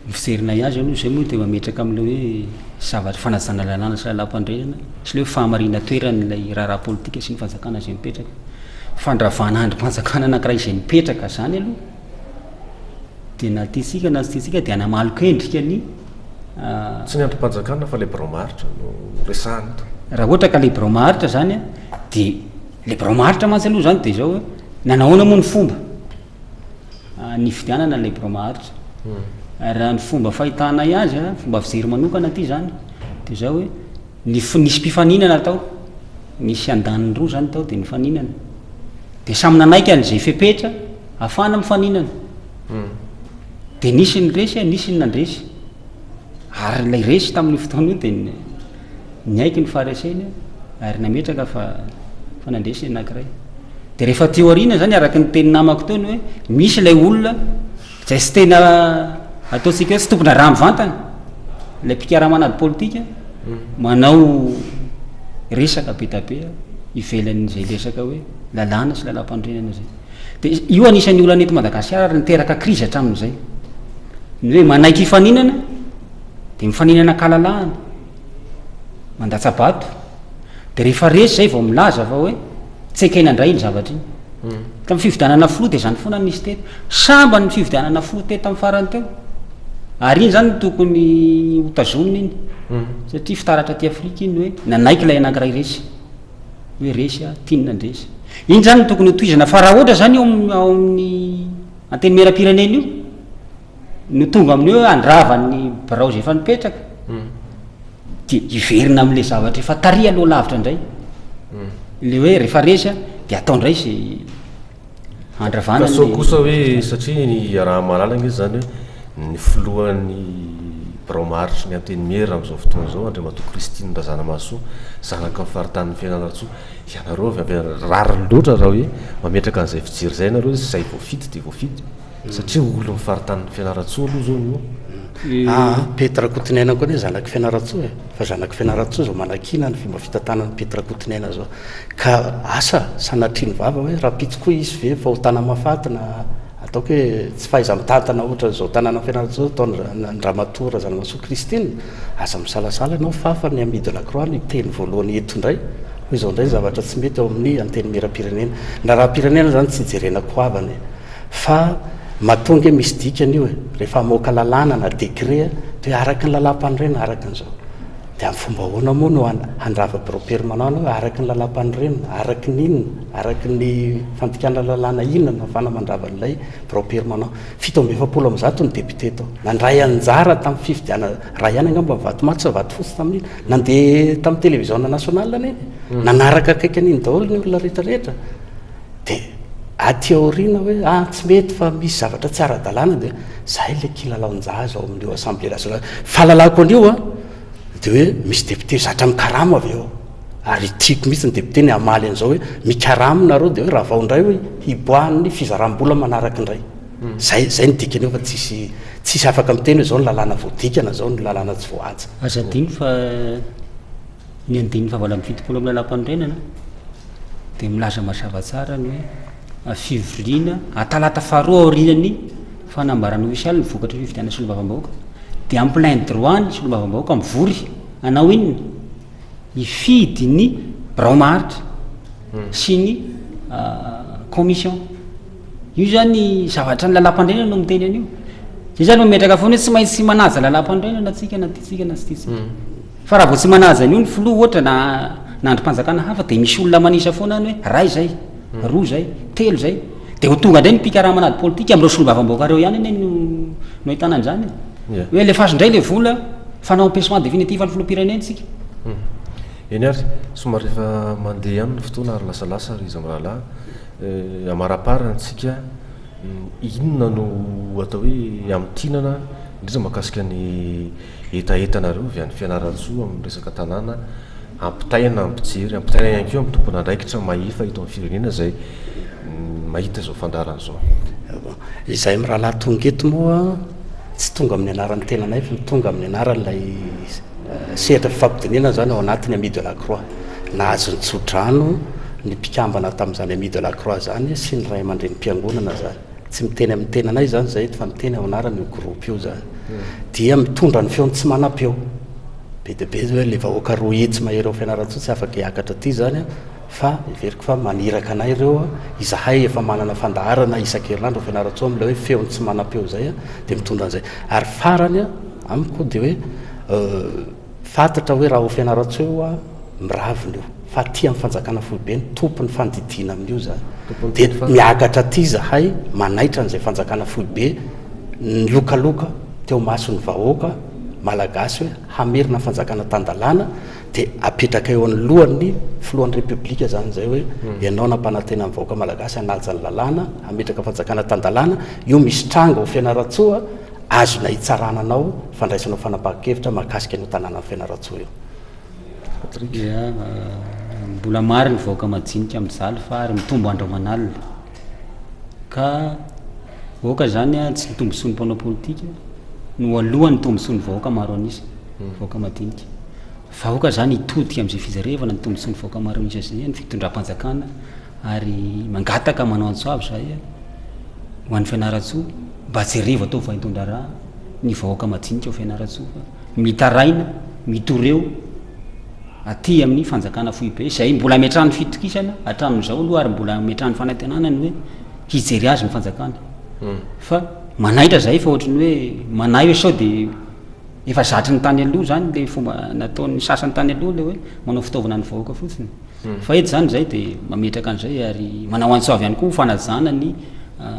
Ny fijerinay azy aloha izay moa dia mametraka amin'ilay hoe zavatra fanajana lalàna sy lalàmpanorenana sy ilay hoe fahamarinan-toeran'ilay raharaha politika sy ny fanjakana izay mipetraka. Fandravana andrim-panjakana anankiray izay mipetraka izany aloha dia na tiantsika na tsy tiantsika dia hanamaloka endrika ny Tsy ny andrim-panjakana fa ilay birao maharitra no resahana eto. Raha ohatra ka ilay birao maharitra izany an, dia ilay birao maharitra mantsy aloha izany dia izao hoe nanahoana moa ny fomba nifidianana ilay birao maharitra. Raha ny fomba fahitanay azy an, fomba fijery manokana aty izany dia izao hoe ny nisy mpifaninana tao, nisy andaniny roa izany tao dia nifaninana. Dia samy nanaiky an'izay fepetra ahafahana mifaninana. Dia nisy ny resy, nisy ny nandresy. Ary ilay resy tamin'io fotoana io dia niaiky ny fahareseny ary nametraka fa fa nandresy ny anankiray. Dia rehefa aty aoriana izany, araka ny tenin'ny namako teo ny hoe misy ilay olona Izay tsy tena ataontsika hoe tsy tompon'andraharaha mivantana, ilay mpikarama an'ady politika, manao resaka be da be ivelan'izay resaka hoe lalàna sy lalàmpanorenana izay. Dia io anisan'ny olana eto Madagasikara ary niteraka krizy hatramin'izay. Ny hoe manaiky hifaninana dia mifaninana an-kalalahana, mandatsa-bato, dia rehefa resy izay vao milaza fa hoe tsy ekena indray iny zavatra iny. Tamin'ny fifidianana filoha dia izany foana no nisy teto. Sambany ny fifidianana filoha teto tamin'ny farany teo. Ary iny izany no tokony ho tazomina iny. Satria fitaratra aty Afrika iny hoe nanaiky ilay anankiray resy. Hoe resy aho, tiany nandresy. Iny izany no tokony ho tohizana fa raha ohatra izany eo ao amin'ny antenimierampirenena io no tonga amin'ny hoe handrava ny birao izay efa nipetraka dia hiverina amin'ilay zavatra efa tary aloha lavitra indray. Ilay hoe rehefa resy dia atao indray izay handravana Ka sao kosa hoe satria ny iaraha-mahalala ange izany hoe ny filohan'ny birao maharitry ny Antenimiera amin'izao fotoana izao Andriamatoa Christine Razanamahasoa zanaky ny faritanin'i Fianarantsoa, ianareo avy any rariny loatra raha hoe mametraka an'izay fijery izay ianareo hoe izay voafidy dia voafidy satria olon'ny faritanin'i Fianarantsoa aloha izao no Aa Pety Rakotoniaina koa anie zanak'i Fianarantsoa e! Fa zanak'i Fianarantsoa izao manakiana ny fomba fitantanan'i Pety Rakotoniaina izao. Ka asa, sanatria ny vava hoe rahampitso koa hisy ve fahotana mahafaty na ataoko hoe tsy fahaiza-mitantana ohatran'izao tanànan'i Fianarantsoa izao ataon-dRamatoa Razanamahasoa Christine? Aza misalasala ianao fa fa ny Ami de la Croix no hiteny voalohany eto indray hoy izao indray ny zavatra tsy mety ao amin'ny Antenimierampirenena. Ny raharaham-pirenena izany tsy ijerena goavana e! Fa matoa ange misy dikany io e! Rehefa hamoaka lalàna na décret dia hoe araka ny lalàmpanorenana, araka an'izao. Dia amin'ny fomba ahoana moa no handrava birao permanent hoe araka ny lalàmpanorenana, araka ny inona, araka ny fandikana lalàna inona no ahafahana mandrava an'ilay birao permanent. 147 ny député tao. Nandray anjara tamin'ny fifidianana, iray ihany angamba ny vato maty sa vato fotsy tamin'iny. Nandeha tamin'ny télévision nationale anie e. Nanaraka akaiky an'iny daholo ny olona rehetra rehetra. Dia aty aoriana hoe ah tsy mety fa misy zavatra tsy ara-dalàna dia zahay ilay kilalaon-jaza ao amin'io assemblée nationale. Fahalalako an'io an, dia hoe misy député zatra mikarama avy eo. Ary tiako mihitsy ny député ny hamaly an'izao hoe mikarama nareo dia hoe ravao indray hoe hiboahan'ny fizaram-bola manaraka indray. Zay zay ny dikan'io fa tsisy tsisy afaka miteny hoe zao ny lalàna voadika na zao ny lalàna tsy voahaja. Aza adino fa Ny andininy fahavalo amby 70 amin'ny lalàmpanorenana dia milaza mazava tsara ny hoe fivoriana atalata faharoa aorian'ny fanambarana ofisialy ny vokatry ny fifidianana solombavambahoaka dia en plein droit ny solombavambahoaka mivory hanao inona? Hifidy ny birao maharitra sy ny commission. Io zany zavatra ny lalàmpanorenana no miteny an'io. Zay zany mametraka foana hoe tsy maintsy manaja lalàmpanorenana tsika na tiantsika na tsy tiantsika. Fa raha vao tsy manaja an'io ny filoha ohatra na na andrim-panjakana hafa dia misy olona manisa foana any hoe ray izay, roa izay, telo izay. Dia ho tonga indray ny mpikarama an'ady politika amin'ireo solombavambahoaka ireo ihany anie no no ahitana an'izany e. Hoe alefaso indray ilay vola fanao empêchement définitif an'ny filoham-pirenena isika. Eny ary, somary efa mandeha ihany ny fotoana ary lasalasa ry Zamrahalahy. Amaraparany tsika, inona no atao hoe hamintinana indrindra mahakasika ny hetahetanareo avy any Fianarantsoa amin'ny resaka tanàna ampitaina amin'ny mpijery, ampitaina ihany koa amin'ny tompon'andraikitra mahefa eto amin'ny firenena izay mahita izao fandaharana izao. Izahay mirahalahy tonga eto moa tsy tonga amin'ny anaran'ny tenanay fa tonga amin'ny anaran'ilay sehatra fifampidinihana izany ao anatin'ny Amis de la Croix. Nahazo ny tso-drano ny mpikambana tamin'izany Amis de la Croix izany sy ny ray aman-drenim-piangonana izany. Tsy miteny amin'ny tenanay izany izahay eto fa miteny ao anaran'io groupe io izany. Dia mitondra ny feony tsy manam-peo. Be dia be hoe ilay vahoaka 200 mahery ao Fianarantsoa tsy afaka hiakatra aty izany fa heveriko fa maniraka anay ireo. Izahay efa manana fandaharana isan-kerinandro ao Fianarantsoa amin'ilay hoe feony tsy manam-peo izay dia mitondra an'izay. Ary farany amiko dia hoe fantatra hoe raha ao Fianarantsoa io aho, miravona io. Fa aty amin'ny fanjakana foibe ny tompon'ny fandidiana amin'io izany. Dia miakatra aty izahay manaitra an'izay fanjakana foibe nilokaloka teo imason'ny vahoaka malagasy hoe hamerina fanjakana tan-dalàna dia apetraka eo anoloan'ny filohan'ny Repoblika izany izay hoe ianao nampanantena ny vahoaka malagasy hanaja ny lalàna, hametraka fanjakana tan-dalàna, io misy tranga ao Fianarantsoa azona hitsarana anao fandraisanao fanapahan-kevitra mahakasika an'io tanànan'i Fianarantsoa io. Patrick. Ia, mbola maro ny vahoaka majinika mijaly fa ary mitombo andro aman'alina. Ka. Vahoaka izany tsy ny tombontsoan'ny mpanao politika no alohan'ny tombontsoan'ny vahoaka maro an'isa, vahoaka madinika. Fa aoka izany hitodika amin'izay fijerevana ny tombontsoan'ny vahoaka maro an'isa izay ny fitondram-panjakana ary mangataka manao antso avo izahay ho an'i Fianarantsoa mba jerevo atao vaindohan-draharaha ny vahoaka madinika ao Fianarantsoa fa mitaraina, mitoreo aty amin'ny fanjakana foibe izay mbola ametrahany fitokisana hatramin'izao aloha ary mbola ametrahany fanantenana ny hoe hijery azy ny fanjakana fa manaitra izahay fa ohatran'ny hoe manahy hoe sao dia Efa zatry ny tany aloha zany le fomba nataon'ny sasany tany aloha le hoe manao fitaovana ny vahoaka fotsiny. Fa eto zany zay de mametraka an'izay ary manao antso avo ihany koa ho fanajana ny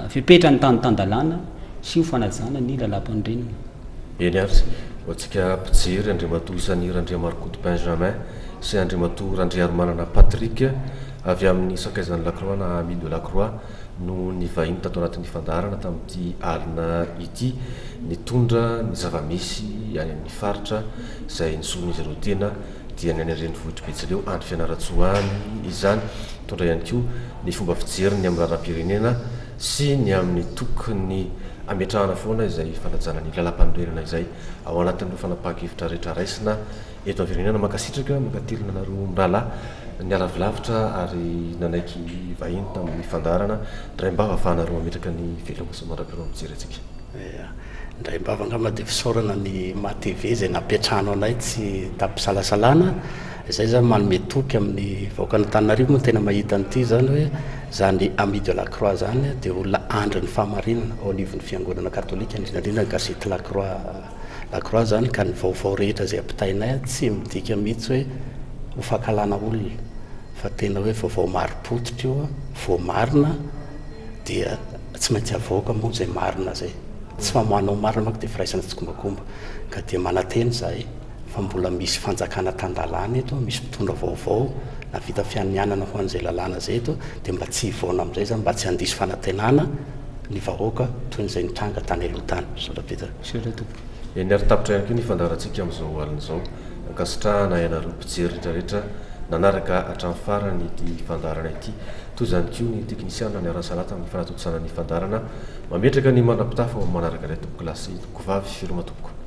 fepetra ny tany tan-dalàna sy ho fanajana ny lalàmpanorenana. Eny ary, ho antsika mpijery, Andriamatoa Isaniry Andriamarokoto Benjamin sy Andriamatoa Randriarimanana Patrick avy amin'ny Sakaizan'ny Lakroa na Amis de la Croix, no nivahiny tato anatin'ny fandaharana tamin'ity alina ity, nitondra ny zava-misy any amin'ny faritra izay nisoloan'izy ireo tena dia ny any an-drenivohitr'i Betsileo any Fianarantsoa any izany, nitondra ihany koa ny fomba fijeriny ny amin'ny raharaham-pirenena sy ny amin'ny tokony hametrahana foana izay fanajana ny lalàmpanorenana izay ao anatin'ireo fanapahan-kevitra rehetra raisina Eto Anverenana mankasitraka, mankatelina anareo mirahalahy niala avy lavitra ary nanaiky vahiny tamin'ny fandaharana. Indraim-bava afahanareo mametraka ny veloma sy mandra-pihaona mijery antsika. Ia. Indraim-bava angamba dia fisaorana ny MATV izay nampiantrano anay tsy tamim-pisalasalana. Izay izany manome toky amin'ny vahoakan'Antananarivo moa no tena mahita an'ity izany hoe izany Amis de la Croix izany dia olona andrin'ny fahamarinana ao anivon'ny fiangonana katolika indrindra indrindra ny gazety La Croix. La croix zany ka ny vaovao rehetra izay ampitainay tsy midika mihitsy hoe ho fankahalana olona fa tena hoe vaovao marim-pototra io, voamarina dia tsy maintsy avoaka moa izay marina izay. Tsy famoahana ho marina manko dia firaisana tsikombakomba ka dia manantena izahay fa mbola misy fanjakana tan-dalàna eto, misy mpitondra vaovao nahavita fianianana ho an'izay lalàna izay eto dia mba tsy hivaona amin'izay izany, mba tsy handiso fanantenana ny vahoaka toy ny izay nitranga tany aloha tany. Misaotra betsaka. Misaotra tompoko. Eny ary tapitra ihany koa ny fandaharantsika amin'izao alina izao. Ankasitrahana ianareo mpijery rehetra rehetra nanaraka hatramin'ny farany ity fandaharana ity. Toy izany koa ny teknisiana niara-nisalahy tamin'ny fanatontosana ny fandaharana. Mametraka ny mandra-pitafa ho amin'ny manaraka indray tompokolahy sy tompokovavy. Veloma tompoko.